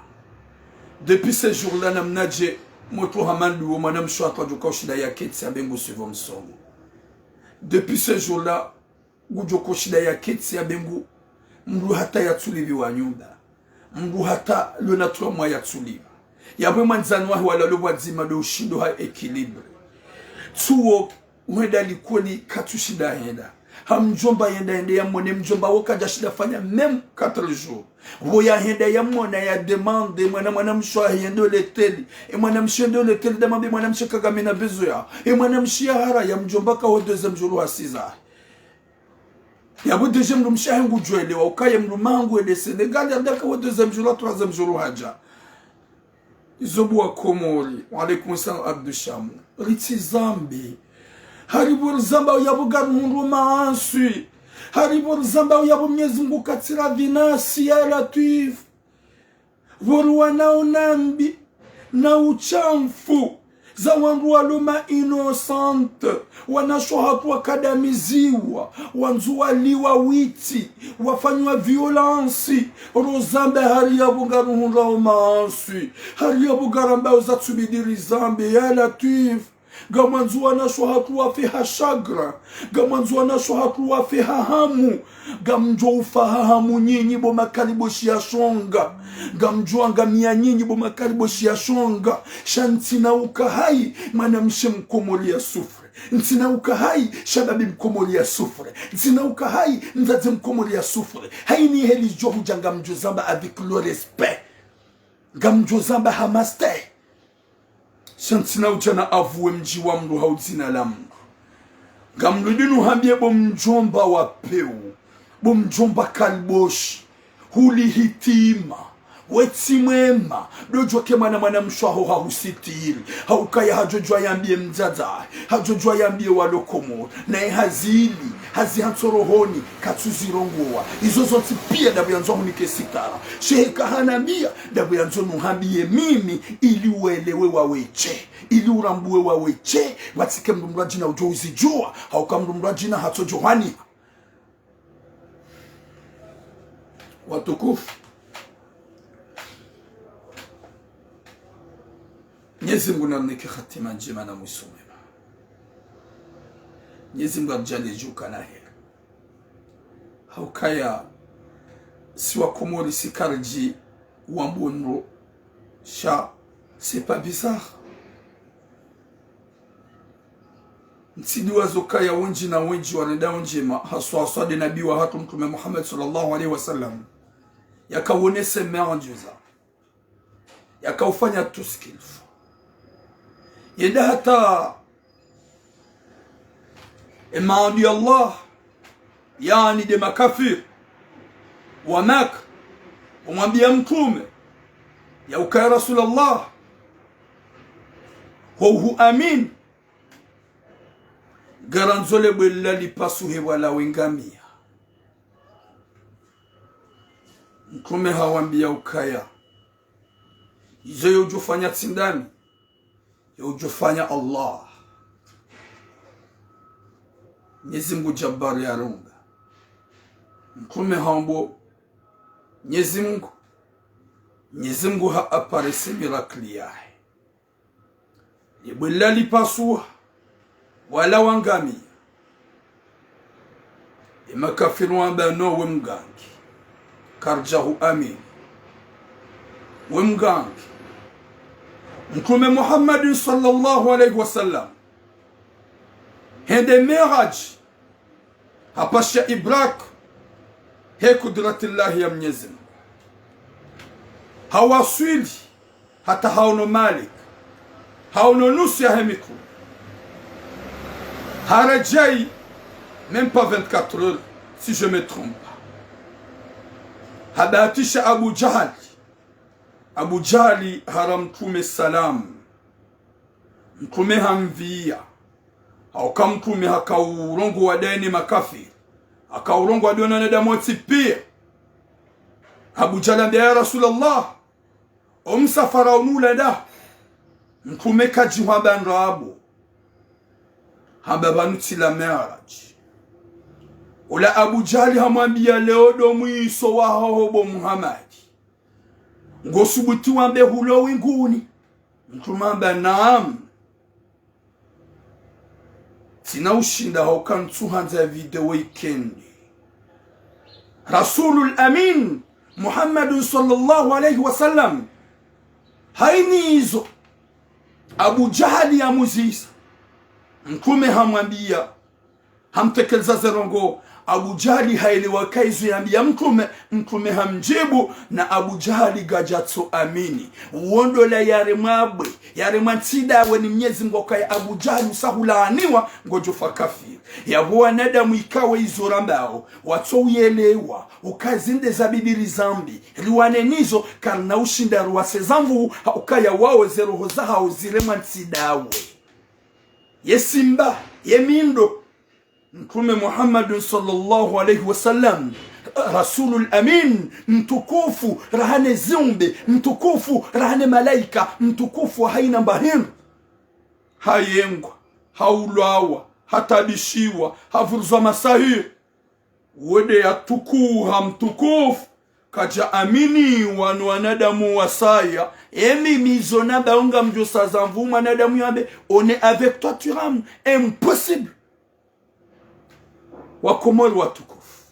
Depuis ce jour-là, namnadje, motro hamandu wo mwanamshe wahatru adjoka ushinda yaketsi abengu suivi msomo. Depuis ce jour-là, ngudjoka ushinda yaketsi abengu, mdru hata yatsulipviwa nyumba. Mdru hata lona trois mois yatsulipva. Yapvo mwandzani wahe wala lo pvwadzima ndo ushindo ha équilibre. Tsuwo, uhenda likoli katsushinda henda. Ha mdjomba yenda yende yamwone mdjomba wo kadjashinda fanya même quatre jours. Pvo yahenda yamwona ya demande, mwana mwanamshe wahe yende oleteli. E mwanamshe yende oleteli, damambe mwanamshe kagamina besoin yaho. E mwanamshe yahara ya mdjomba ka ho deuxième jour hasiza. Yapvo déjà mdrumshe wahe ngudjwelewa, ukaya mdrume wahangu wende Sénégal, yandaka wo deuxième jour, troisième jour hadja. Izo bo wa Komori, wa alaykum salam Abdou Shamu. Ritsi zambi. Haripvo rizamba yapvo ngaruhundru maanswi. Haripvo rizamba yapvo Mnyezi Mungu katsira vinasi ya Latwif. Pvo ri wanao nambi, na ushamfu, Za wandru walo ma innocent, wanashe wahatru wakadamiziwa, wandzo waliwa witsi, wafanywa violence, rozamba hari yapvo ngaruhundrao maanswi, hari yapvo ngarambao zatsubidi rizambe, ya Latwif. Ngamwandzo wanashe wahatru wafe ha chagrin, ngamwandzo wanashe wahatru wafe ha hamu, ngamdjo ufa ha hamu nyinyi bo makaliboshi ya shonga, ngamdjo angamia nyinyi bo makaliboshi ya shonga, sha ntsina ukahayi mwanamshe mkomori ya souffre, ntsina ukahayi shababi mkomori ya souffre, ntsina ukahayi mdzadze mkomori ya souffre, hayini heli djo hudja ngamdjo zamba avec le respect, ngamdjo zamba ha master. Sha ntsina udja na avuwe mdji wa mndru hau dzina la mndru. Ngamrudi nuhambie bo mdjomba wa peu, bo mdjomba kaliboshi, huli hitima, wetsi mwema, dodjo ke mwana mwanamshe waho hahusitiri, haukaya hadjodjuwa yambie mdzadze, hadjodjuwa yambie walo Komori, naye hazili, haziha ntso rohoni, katsuzirongowa. Izo zontsi pia ndapvo yandzo hunike sitara. Shehe kahanambia, ndapvo yandzo nuhambie mimi, ili uelewe wawe she, ili urambuwe wawe she, watsike mndru mndru adjina udjo uzidjuwa, hauka mndru mndru adjina hatsodjo hwaniha. Watukufu, Mnyezi Mngu namnike hatima ndjema na mwiso mwema. Mnyezi Mngu amdjaanlie djuka na heri. Haukaya si wa Komori si karidji wambo ndro sha, c'est pas bizarre. Ntsi diwazo kaya wendji na wendji warendao ndjema, haswa haswa nde nabi wahatru Mtrume Muhammad swallallahu alayhi wa sallam, yakaonese miujiza, yakaufanya tout ce qu'il faut. Yenda hata emaadui ya Allah, yaani nde makafiri wa Maka, wamwambia Mtrume, ya ukaya Rasulallah, ho uhuamini, ngarandzo le bwe lila lipasuhe pvala we ngamia. Mtrume hawambia ukaya, izo yo udjofanya tsi ndami, yo udjofanya Allah. Mnyezi Mngu Jabbar yarunga. Mtrume hawambo Mnyezi Mngu, Mnyezi Mngu ha apparecer miracle yahe. Le bwe lila lipasuha, wala wangamia. Emakafiri wamba no we mgangi, karidja huamini. We mgangi. Mtrume Muhammadin swallallahu alayhi wa sallam, hende Miraj, hapasha ibraq he kudratillahi ya Mnyezi Mngu. Hawaswili hata haono Malik, haono nusu yahe mikume. Haredjei même pas vingt-quatre heures, si je me trompe pas. Habahatisha Abu Jahali. Abu Jahali hara Mtrume salam. Mtrume hamvia. Hauka Mtrume hakaurongowa daye ne makafiri, hakaurongowa daye na wanadamu wontsi pia. Abu Jahali hambia, ya Rasulallah, omsafara unu ula ndahu? Mtrume kadjihwamba ndrabo. Hamba pvanu tsi la Miraj. Ola Abu Jahali hamwambia, leo ndo mwiso waho bo Muhammad. Ngosubuti wambe hulo winguni? Mtrume hamba, naam. Tsina ushinda hauka ntsuhandza video ikendi. Rasulul Amin, Muhammadun swallallahu alayhi wa sallam, hayini izo Abu Jahali yamuzisa. Mtrume hamwambia, hamtekeleza ze ndrongoo. Abu Jahali haelewa ka izo yambia Mtrume, Mtrume hamdjibu, na Abu Jahali kadjatso amini. Wo ndo ola yaremwa bwe, yaremwa ntsi ndawe ni Mnyezi Mngu, ukaya Abu Jahali usa hulaaniwa, ngodjofa kafiri. Yapvo wanadamu ikao izo rambao, watso uyelewa, uka zinde zabidi rizambe, riwane nizo, karina ushinda ruwase zamvu, ha ukaya wao ze roho zahao ziremwa ntsi ndawe. Ye simba, ye mindo. Mtrume Muhammadun swallallahu alayhi wa sallam, Rasulul Amin, mtukufu rahana ziumbe, mtukufu rahana malaika, mtukufu wa hayina mbahindru. hayengwa, haulwawa, hatabishiwa, havurizwa masahiri. Wende yatukuha mtukufu, kadjaaminiwa ni wanadamu wasaya. Emi mi zo namba unga mdjo saza nvu mwanadamu yambe, on est avec toi, tu rames. Impossible. Wakomori watukufu,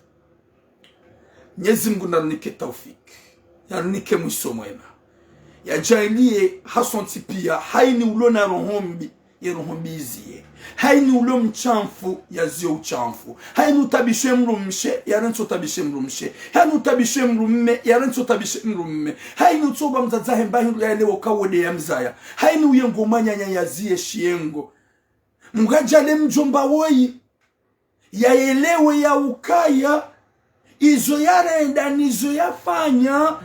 Mnyezi Mngu narinike taufiki, yarinike mwiso mwema, yadjaaliye hasontsi piya, hayini ulo na roho mbi, ye roho mbi iziye. Hayini ulo mshamfu, yaziye ushamfu. Hayini utabishe mdrumshe, yarantsi utabishe mdrumshe. Hayini utabishe mdrumme, yarantsi utabishe mdrumme. Hayini utsoba mdzadze hahe mba hindru yaelewe uka wende yamzaya. Hayini uyengo mwananya, yaziye shiyengo. Mngu yadjaaliye mdjomba woyi yaelewe ya ukaya izo yarenda nizo yafanya,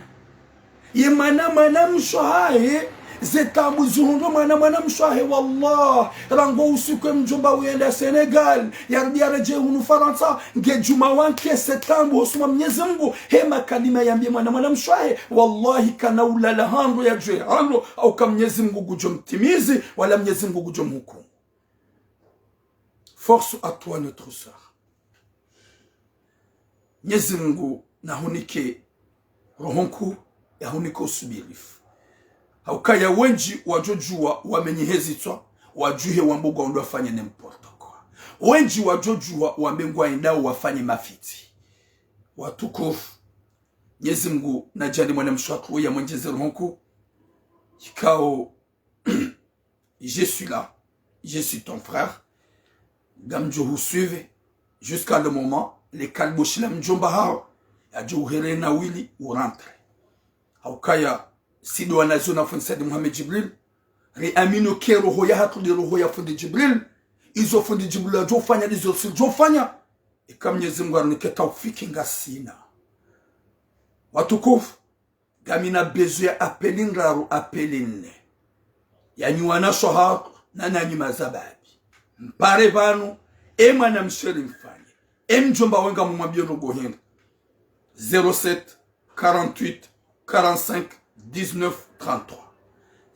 ye mwana, mwana mshe wahahe, ze taabu zihundro mwana, mwana mshe wahe. Wallah, rangu usiku ye mdjomba uyenda Sénégal, yarudi yaredjei hunu Farantsa, nge djuma wankese taabu hosoni mwa Mnyezi Mngu, he makalima yambiye mwana, mwana mshe wahe. Wallahi, kana ulala handro yadjuwe handro, hauka Mnyezi Mngu ngudjo mtimizi, wala Mnyezi Mngu ngudjo mhukumu. Force à toi, notre sœur. Mnyezi Mngu nahunike roho nkuu, yahunike usubirifu. Haukaya wendji wadjodjuwa wamenye hezitswa, wadjuhe wambe ngwaondo wafanye n'importe quoi. Wendji wadjodjuwa wambe ngwaendao wafanye mafitsi. Watukufu, Mnyezi Mngu nadjaaliye mwana mshe wahatru yamwendjeze roho nkuu, ikao je suis là, je suis ton frère. Ngamdjo husuivre jusqu'à le moment, le kalboshi la mdjomba haho, yadjo uhere na wili urentre. Haukaya, si ndo wanazioni wa fundi Said Mohamed Djibril, riamini uka roho yahatru nde roho ya fundi Djibril, izo fundi Djibril yadjofanya, ndizo ridjofanya. Eka Mnyezi Mngu yarinike taufiki ngasina. Watukufu, ngamina besoin ya appel ndraru, appel nne. Yanyi wanashe wahatru, na nanyi mazababi. Mpare pvanu, e mwana mshe ri mfanye. E mdjomba we ngamumwambiyo ndrongo hindri. Zéro sept, quarante-huit, quarante-cinq, dix-neuf, trente-trois.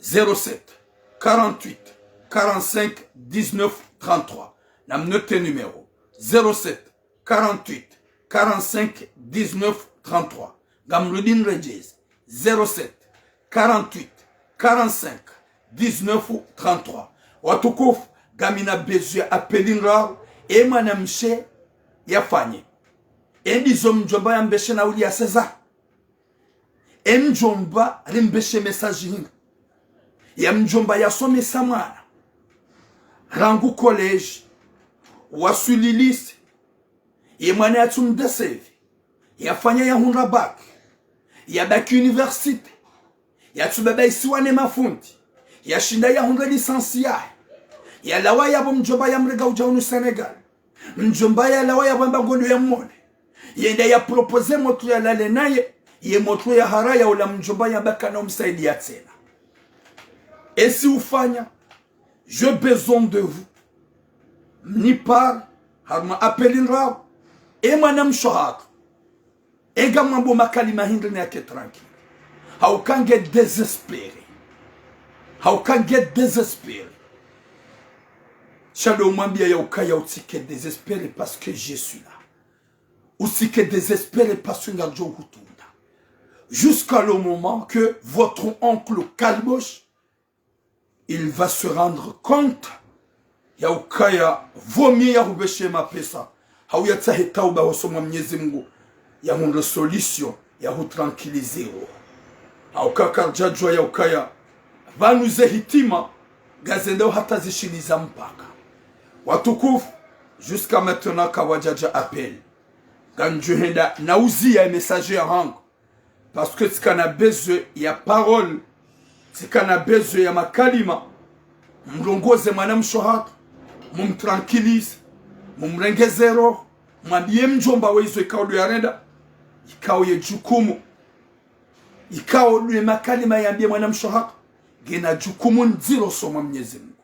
Zéro sept, quarante-huit, quarante-cinq, dix-neuf, trente-trois. Namnote numéro. Zéro sept, quarante-huit, quarante-cinq, dix-neuf, trente-trois. Ngamrudi nredjeze. Zéro sept, quarante-huit, quarante-cinq, dix-neuf, trente-trois. Watukufu, ngamina besoin ya appel ndraru, e mwana mshe yafanye. E ndizo mdjomba yambeshe na wili yaseza. E mdjomba rimbeshe message hindri. Ya mdjomba yasomesa mwana. Rangu collège, waswili lycée, ye mwana yatsunda C V, yafanya yahundra bac, yabaki université, yatsubabaisiwa ne mafundi, yashinda yahundra licence yahe, yalawa yapvo mdjomba yamrenge udja hunu Sénégal. Mdjomba yalawa yapvo yamba ngondo yamwone. Yenda yaproposer motro yalale naye, ye motro yahara yaula mdjomba yamba kana umsaidia tsena. Esi ufanya, j'ai besoin de vous. Mnipare, harumwa appel ndraru. E mwana mshe wahatru. E ngamwambo makalima hindri niyake tranquille. Hauka nge désespéré. Hauka nge désespéré. Sha ndo mwambiya ya ukaya utsike désespéré parce que je suis là. Utsike désespéré parce que ngardjo hutunda. Jusqu'à le moment que votre oncle Kalbosh, il va se rendre compte ya ukaya vaut mieux yahubeshe mapesa, hau yatsahe tauba hosoni mwa Mnyezi Mngu, yahundre solution, yahutranquilliser roho. Hauka kardjadjuwa ya ukaya pvanu ze hitima ngazendao hata zishiliza mpaka. Watukufu, jusqu'à maintenant kapvwadjadja appel. Ngandjo henda nauziya e message yahangu. Parce que tsikana besoin ya parole, tsikana besoin ya makalima. Mrongoze mwana mshe wahatru, mumtranquilliser, mumrengeze roho, mwambiye mdjomba we izo ikao ndo yarenda, ikao ye jukumu, ikao ndo ye makalima yambiye mwana mshe wahatru, ngena jukumu ndziro hosoni mwa Mnyezi Mngu.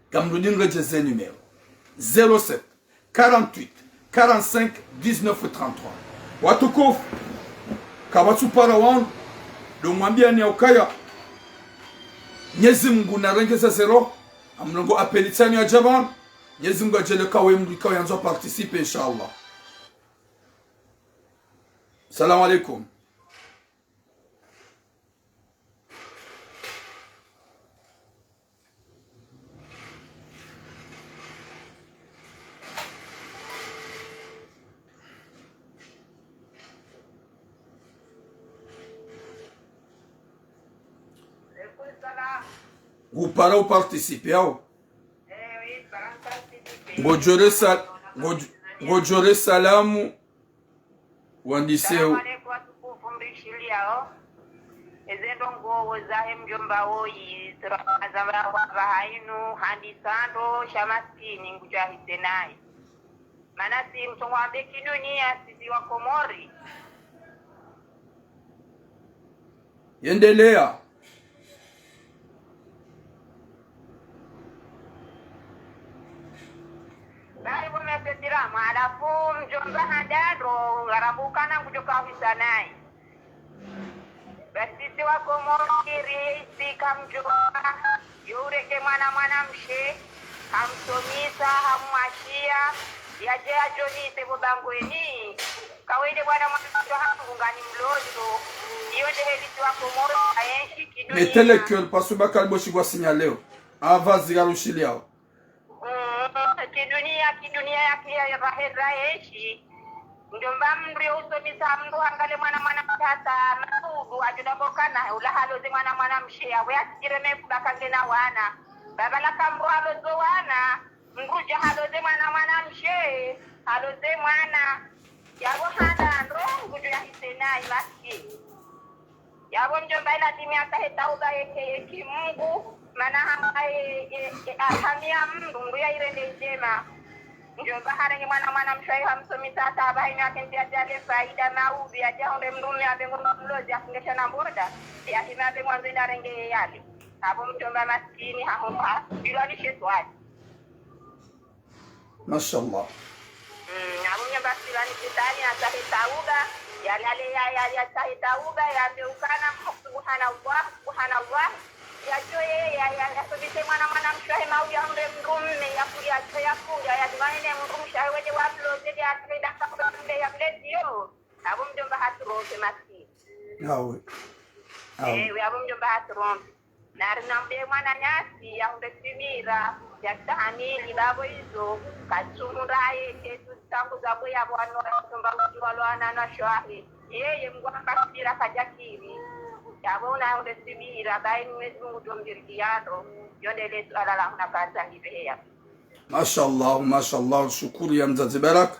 Ngamrudi nredjeze numéro. Zéro sept, quarante-huit, quarante-cinq, dix-neuf, trente-trois. Watukufu, kapvatsu para wanu, ndo mwambiyani ya ukaya Mnyezi Mngu narengeze ze roho, Amlongo appel tsanu ya djaba. Mnyezi Mungu adjaanlie kawe mdru ikao yandzo participer, inshallah. Salam alaykum. Ngupara uparticiper au? Ngodjo re sa-, ngodjo-, ngodjo re salamu. Wandise. Salamu alaykum, watukufu mrishiliyao. Eze ndrongoo zahe mdjomba woyi, tsirakaza wa, wa, wa hayinu, handisa ndro sha maskini ngudjo ahise nayi. Mana si mtsongo wambe kiduniya, sisi wa Komori. Endelea. Bari bo mese tiramu, halafu mdjomba handa ndro, ngarambe ukana ngudjo kahisa nayi. Basi sisi wa Komori, ri sika mdjomba, yo urenge mwana mwanamshe, hamsomesa, hamwashiya, yadje yadjonise bo bangweni. Kawaida bwana mwana mwanamshe hangu ngani mlozo. Iyo nde heli sisi wa Komori, ayenshi kiduniya. Mettez le cœur, parce que bakali boshi kwa signaleo. Ava zigarushiliyao. Mm, kiduniya, kiduniya ya, ya, ya, rahe, rahe shi. Mdjomba mdru yo usomesa mdru hangalie mwana mwanamshe hata maudu, adjo damba ukana, ula haloze mwana mwanamshe, yawe atsikire mefu baka ngena wana. Baba laka mdru halozo wana, mdru dja haloze mwana mwanamshe, haloze mwana. Yapvo handa ndro, ngudjo yahise nayi maskini. Yapvo mdjomba ilazimu yatsahe tauba yeke, yeke Mungu, mana hama ye, ye, ye, arhami ya mdru, mdru ya irende ndjema. Mdjomba harenge mwana mwanamshe wahe hamsomesa hata apvaha inu yake ntsi yadje ale faida maudu, yadje ahundre mdrume yambe ngo mlozi yafungesha na mboda, yahime yambe mwandzo ina renge ye yale. Yapvo mdjomba maskini hahundra, bilo alishe swali. Mashallah. Mm, apvo mdjomba sila ni shetani, atsahe tauba, yalale ya, ya, yatsahe tauba, yambe ukana, subhanallah, subhanallah. Yadjo ye, ya, ya, yasomese mwana mwanamshe wahe maudu yahundre mdrume, yaku-, yadjo yafunge, yadjo mane ne mdrumshe wahe wende wamloze, yadjo daka mdrume, yamlezi yo. Apvo mdjomba hatronke maskini. Awe. Awe. Eh, we apvo mdjomba hatronke. Nari nambe mwananyasi, yahundre subira, yastahamili, bapvo izo, katsuhundra ye, ketu tsangu zapvo yapvo wanu, watsomba kuti walo wana na shwahe. Yeye Mungu hamba subira kadjakiri. Yapvo unahundre subira, bayi ni Mwenyezi Mungu tomjiriki yando, yo nde le suala la huna kaza ngiveheya. Mashallah, mashallah, shukuru ya mdzadze Baraka.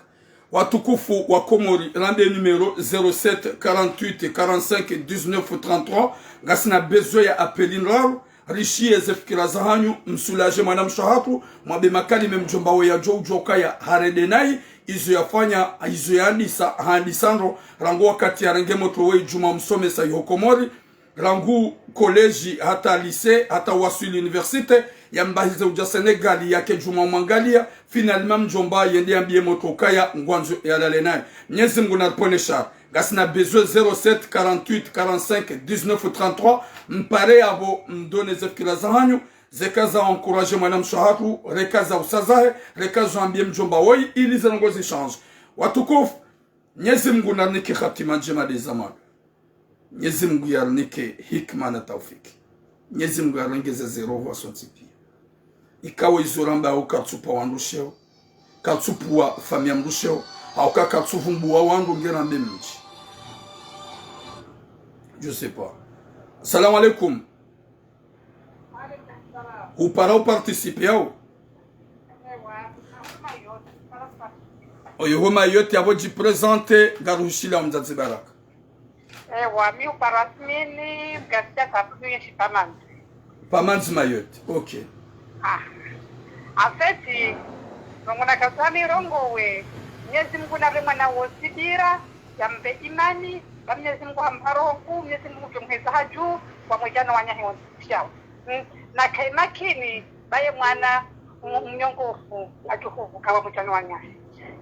Watukufu wa Komori, rambe numéro zéro sept quarante-huit quarante-cinq dix-neuf trente-trois. Ngasina besoin ya appel ndraru, rishiye ze fikira zahanyu, msoulager mwanamshe hatru, mwambe makalima mdjomba woyi yadjo udjo kaya harende nayi, izo yafanya, izo yahandisa, handisa ndro, rangu wakati yarenge motro woyi djuma msomesa iho Komori, rangu collège hata lycée, hata waswili université, yambahize udja Sénégal, yake djuma mwangaliya, finalement mdjomba yende yambiye motro kaya ngwandzo yalale nayi. Mwenyezi Mungu nariponeshe. Ngasina besoin zéro sept quarante-huit quarante-cinq dix-neuf trente-trois, mpare yapvo mdone ze fikira zahanyu, zeka za encourager mwanamshe hatru, reka za usazahe, reka zo ambiye mdjomba woyi, ili ze ndrongoo zi change. Watukufu, Mwenyezi Mungu narinike hatima ndjema nde zamani. Mwenyezi Mungu yarinike hikima na taufiki. Mwenyezi Mungu yarengeze ze roho wasontsi piya. Ikao izo ramba hau katsupva wandru sheo, katsupva famiyi ya mdru sheo, hauka katsupvumbua wandru nge rambe mdji. Je sais pas. Salam alaykum. Upara uparticiper au? Oyo ho Mayotte, yapvo djiprésenter, ngaruhushiliyao mdzadze Baraka. Ewa, mi upara Asmini, mgasiya kapulu yenshi Pamandzi. Pamandzi Mayotte, ok. Ah. En fait, ndrongoo nakazani rongowe, Mwenyezi Mungu nambe mwana wo subira, yambe imani, ba Mwenyezi Mungu hambe roho nkuu, Mwenyezi Mungu ngudjo mheza hadju, wamwedja no wanyahe wontsi. Shawo. Mm, nakaye makini, baye mwana, mu-, mnyongofu, adjuhu, kawa mutano wanyahe.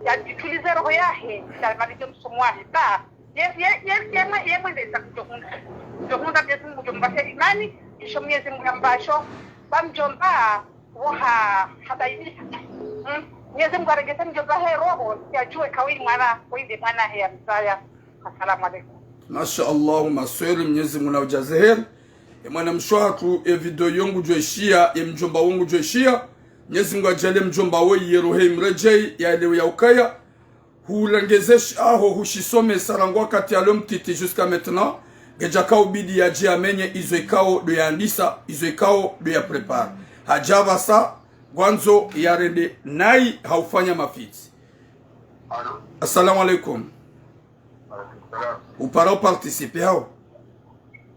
Yadjitulize roho yahe, sha malize msomo wahe. Ba, ye, ye, ye, ye mwe-, ye mwendeza kudjohundra. Kudjohundra Mwenyezi Mungu kudjombashe imani, isho Mwenyezi Mungu yambasho. Ba mdjomba, Oha, hata hivi. Mm. Mwenyezi Mungu aregeze mdjomba he roho, yadjuwe kawili mwana, kwende mwana he ya mzaya. Assalamu alaikum. Masha Allah, masweli, Mwenyezi Mungu na udjaze heri. E mwana mshe hatru, e video yo ngudjo ishiya, e mdjomba wo ngudjo ishiya. Mwenyezi Mungu adjaanlie mdjomba wo ye roho imredjeyi, yaelewe ya ukaya hulengezesha aho hushisomesa rangu wakati yalo mtiti jusqu'à maintenant, ngedjaka ubidi yadje yamenye izo ikao ndo yaandisa, izo ikao ndo ya prépare. Hadja pvasa, ngwandzo yarende nayi haufanya mafiti. Allô ? Assalamu alaikum. Alaikum salam. Upara uparticipe hao ?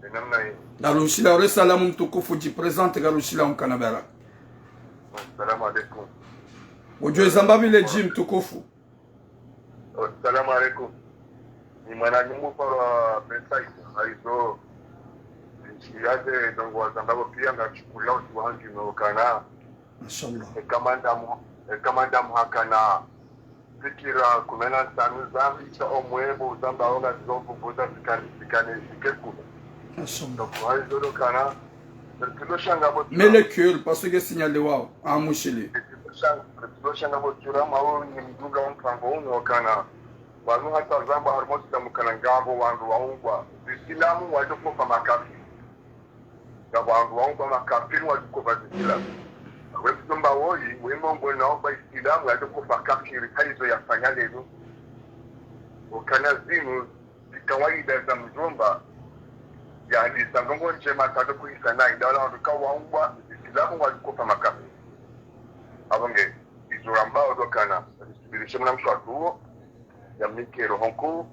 E namna hii. Ngarushiliya ore salamu mtukufu, djiprésente, ngarushiliya umkana baraka. Assalamu alaikum. Udjo zamba pvile dji mtukufu. Assalamu alaikum. Ni mwananyumba uparwa Prince Said. Haizo. Ntsiyadje, donc wazamba pvo piya ngatsukuliya uti wandji no kana. Mashallah. Eka mwanadamu, eka mwanadamu hakana fikira kume na ntsanu zambi sha omwebo uzamba onga zombo boza zikane, zikane, zike kume. Mashallah. Donc, haizo ndo kana, tulo shanga bo. Mais le cœur, parce que signalé wao, amushili. Tulo shanga, tulo shanga bo tura, mawo ni mdunga mpango uno kana. Wanu hata zamba harumwa Isilamu kana ngapvo wandru waumbwa Isilamu wadjo kofa makafiri. Ngapvo wandru waumbwa makafiri wadjo kofa Isilamu. We mdjomba woyi, we mongo na umbwa Isilamu wadjo kofa kafiri, haizo yafanya leo. Ukana zinu, zi kawaida za mdjomba, yaani, za ndrongo ndjema, tado kuhisa nayi, nda wala wandru kawaumbwa Isilamu wadjo kofa makafiri. Apvo nge, izo ramba odo kana, zisubirishe mwana mshe hatru wo, ya mikero honku,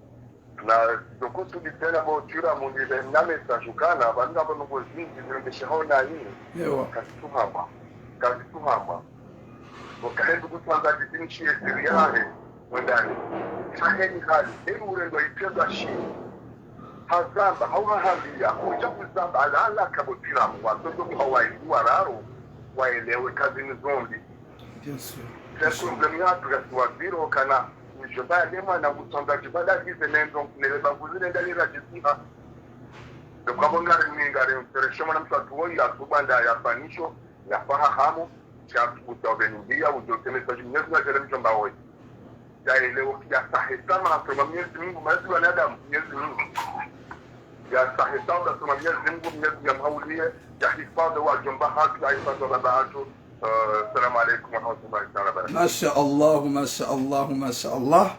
na zokusudiya tsena bo tura mundi le na message ukana, pvanu ngapvo ndrongo zindji zirembesha hona yini. Ewa. Kazitsuhamba. Kazitsuhamba. Wakahendu kutwanga didini shiye siri yahe, mwendani. Kaheni hali, eni urendwa ipendwa shini. Hazamba, hau hahambiya, kudja kuzamba, ala ala kabo tura mu, watoto kwa waidu wararo, waelewe kazini zombi. Bien sûr. Sasa mdjomba hatru ngasi waziri wo kana, mdjomba ya lemwa na kutsonga djibada djize nendo, nele baguzi nenda lira djisiha. Ndo kwapvo ngari mi ngari mfereshe mwana mshe hatru woyi, ya tubanda ya fanisho, ya fahahamu, sha kuta obeni mbiya, udjo teme sa dji Mwenyezi Mungu adjaanlie mdjomba woyi. Ya elewe, ya sahe tama, asoma Mwenyezi Mungu, mazi wanadamu, Mwenyezi Mungu. Ya sahe tama, asoma Mwenyezi Mungu, Mwenyezi Mungu ya mhauliye, ya hifadhi wadjomba hatru, ya hifadhi wababa hatru. Eh, assalamu alaikum warahmatullahi taala wabarakatuh. Masha Allah, masha Allah, masha Allah.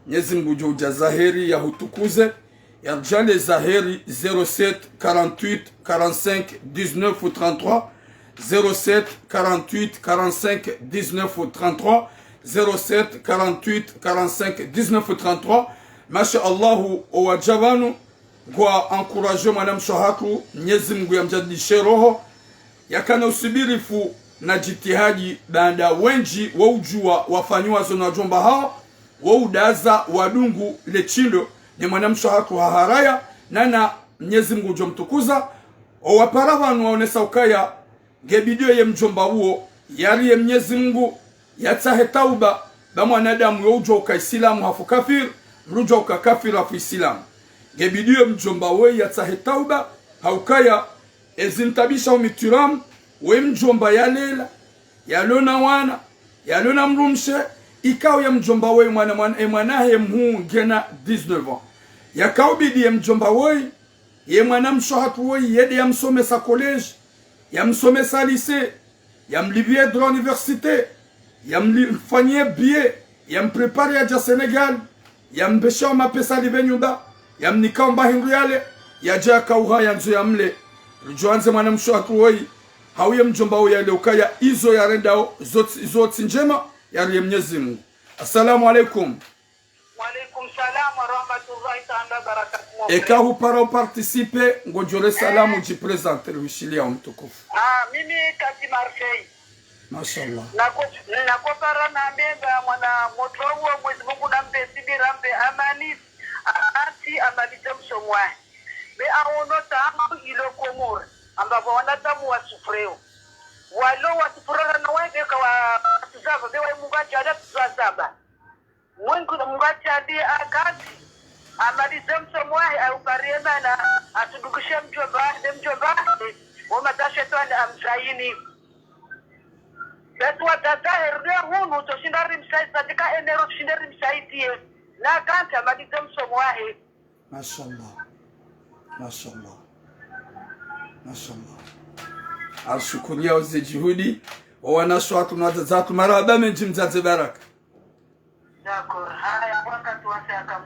Mwenyezi Mungu ngudjo udjaza heri, ya hutukuze. Ya djale za heri, zéro sept, quarante-huit, quarante-cinq, dix-neuf, trente-trois, zéro sept, quarante-huit, quarante-cinq, dix-neuf, trente-trois, zéro sept, quarante-huit, quarante-cinq, dix-neuf, trente-trois. Masha Allahu, owadja pvanu, ngwa encouragé mwana mshe hatru, Mwenyezi Mungu ya mdjadidishe roho, yakana usubirifu na djitihadi, baanda wendji wa udjuwa wafanyiwa zo na wadjomba hawo, wo udaza wadungu le shindo, ne mwana mshe hatru haharaya, nana Mwenyezi Mungu ngudjo mtukuza. Owapara pvanu waonesa ukaya, nge bidi ye mdjomba uwo, yariye Mwenyezi Mungu, yatsahe tauba, ba mwanadamu yo udjuwa uka Isilamu hafu kafiri, mdru udjuwa uka kafiri hafu Isilamu. Nge bidi ye mdjomba woyi yatsahe tauba, ha ukaya, ezi ntabisha umitiramu, we mdjomba yalela, yalo na wana, yalo na mdrumshe, ikao ye mdjomba woyi mwana, mwana, e mwana he mhuu ngena dix-neuf ans. Yakaubidi ye mdjomba woyi, ye mwana mshe hatru woyi, yende yamsomesa collège, yamsomesa lycée, yamlipviye droit université, yamli-, mfanyiye billet, yampréparé yadja Sénégal, yambesha mapesa alipve nyumba, yamnika mba hindru yale, yadja yakauha yandzo yamle. Ridjo andze mwana mshe hatru woyi, hau ye mdjomba woyi yale ukaya izo yarendao, zo tsi, zo tsi ndjema, yariye Mwenyezi Mungu. Assalamu alaikum. Wa alaikum salam wa rahmatullahi taala wa barakatuh, mon frère. Eka hupara uparticiper, ngodjo re salamu, eh, djiprésenter, wishiliya mtukufu. Ah, mimi kati Marseille. Mashallah. Nako, nako para nambe ba mwana motro uwo Mwenyezi Mungu nampe subira, mpe amani, a-, ati amalize msomo wahe. Be aono tabu ilo Komori, amba ba wanadamu wa souffreo. Walo wa souffrera na wae be ka wa tuzaba, be wae Mungu adjaalia tuzaba. Mwengu na Mungu atsalie akati, amalize msomo wahe, aupare mana, asudukishe mdjomba, ne mdjomba, wo matashetwani amzayini. Basi wadzadze heri hunu, tsoshinda rimsaidiye, tsika enero tsoshinda rimsaidiye. Na kantsi amalize msomo wahe. Mashallah. Mashallah. Mashallah. Arishukuriya oze juhudi. Owanashe watru no wadzadze watru, marahaba mendji mdzadze Baraka. D'accord. Haya, wakati wase akamu.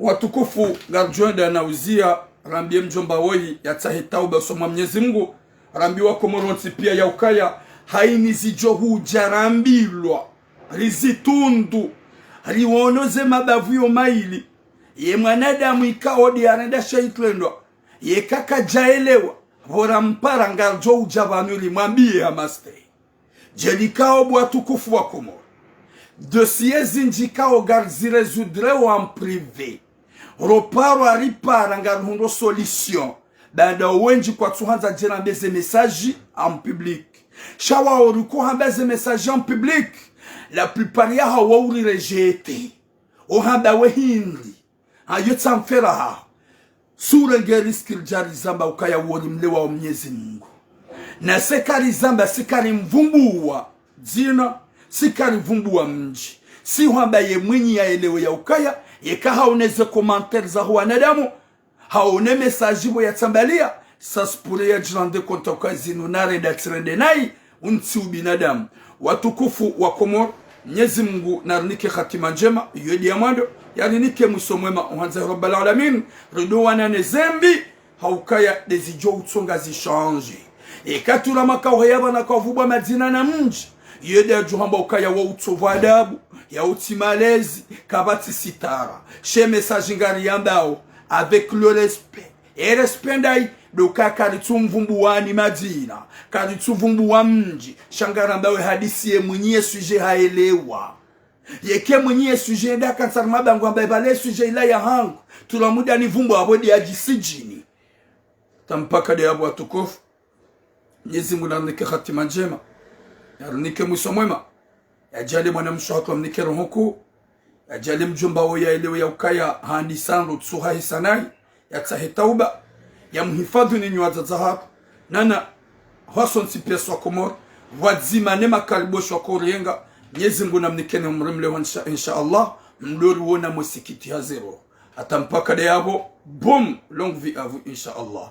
Watukufu, ngaridjo enda na uziya, rambiye mdjomba woyi yatsahe tauba usoni mwa Mnyezi Mngu, rambiye Wakomori wontsi piya ya ukaya, hayini zidjo hudja rambilwa, rizitundu, riwono ze mabavu yo mayili, ye mwanadamu ikao de yarenda sha itrendwa, yeka kadjaelewa, pvo rampara ngaridjo udja pvanu rimwambiye hamaste. Djelikao bo watukufu wa Komori. Dossier zindji ikao ngarizirésoudre en privé. Roparo aripara ngarihundro solution. Baanda owendji kwatsuhandza dje rambe ze message en public. Sha wao rikohamba ze message en public, la plupart yahawo urirejeté. Ohamba we hindri. Hayo tsamfera haho. Surenge risque ridja rizamba ukaya wori mlewa wa Mnyezi Mngu. Na se karizamba, si karimvumbuwa dzina, si karivumbuwa mdji. Si hwamba ye mwinyi yaelewe ya ukaya, yeka haone ze commentaires zaho wanadamu, haone message pvo yatsambaliya, ça se pourrait yadjirende compte ukaya zinu narenda tsirende nayi, untsi ubinadamu. Watukufu wa Komori, Mnyezi Mngu narinike hatima ndjema, iyo de ya mwando, yarinike mwiso mwema, uhandza Rabbal Alamin, ridowana ne zembi, ha ukaya de zidjo utsonga zishandje. Eka tula makao haya pvanu kavumbwa madzina na mdji, iyo de yadjo hamba ukaya wo utsovu adabu, ya utsi malezi, kapvatsi sitara. She message ngariyambao, avec le respect. E respect ndayi, do ka karitsumvumbuwani madzina, karitsuvumbuwa mdji, sha ngaramba we hadisi ye mwinyi ye sujet haelewa. Yeke mwinyi ye sujet nda kantsari mabangu amba ipvale ye sujet ila ya hangu, tula muda nivumbuwa pvo de yadjisidjini. Tampaka de yapvo watukufu. Mnyezi Mngu narinike hatima ndjema. Yarinike mwiso mwema. Yadjaaliye mwanamshe hatru amnike roho nkuu. Yadjaaliye mdjomba wo yaelewe ya ukaya handisa ndro tsuha hisa nayi. Yatsahe tauba. Yamhifadhwi ninyi wadzadze hatru. Nana, hwasontsi piya swa Komori. Pvwadzima ne makaribu shwa koriyenga. Mnyezi Mngu namnikeni umri mlewa insha, insha Allah. Mdori wona mwesikiti hazero. Hata mpaka de yapvo. Boum, longue vie à vous, insha Allah.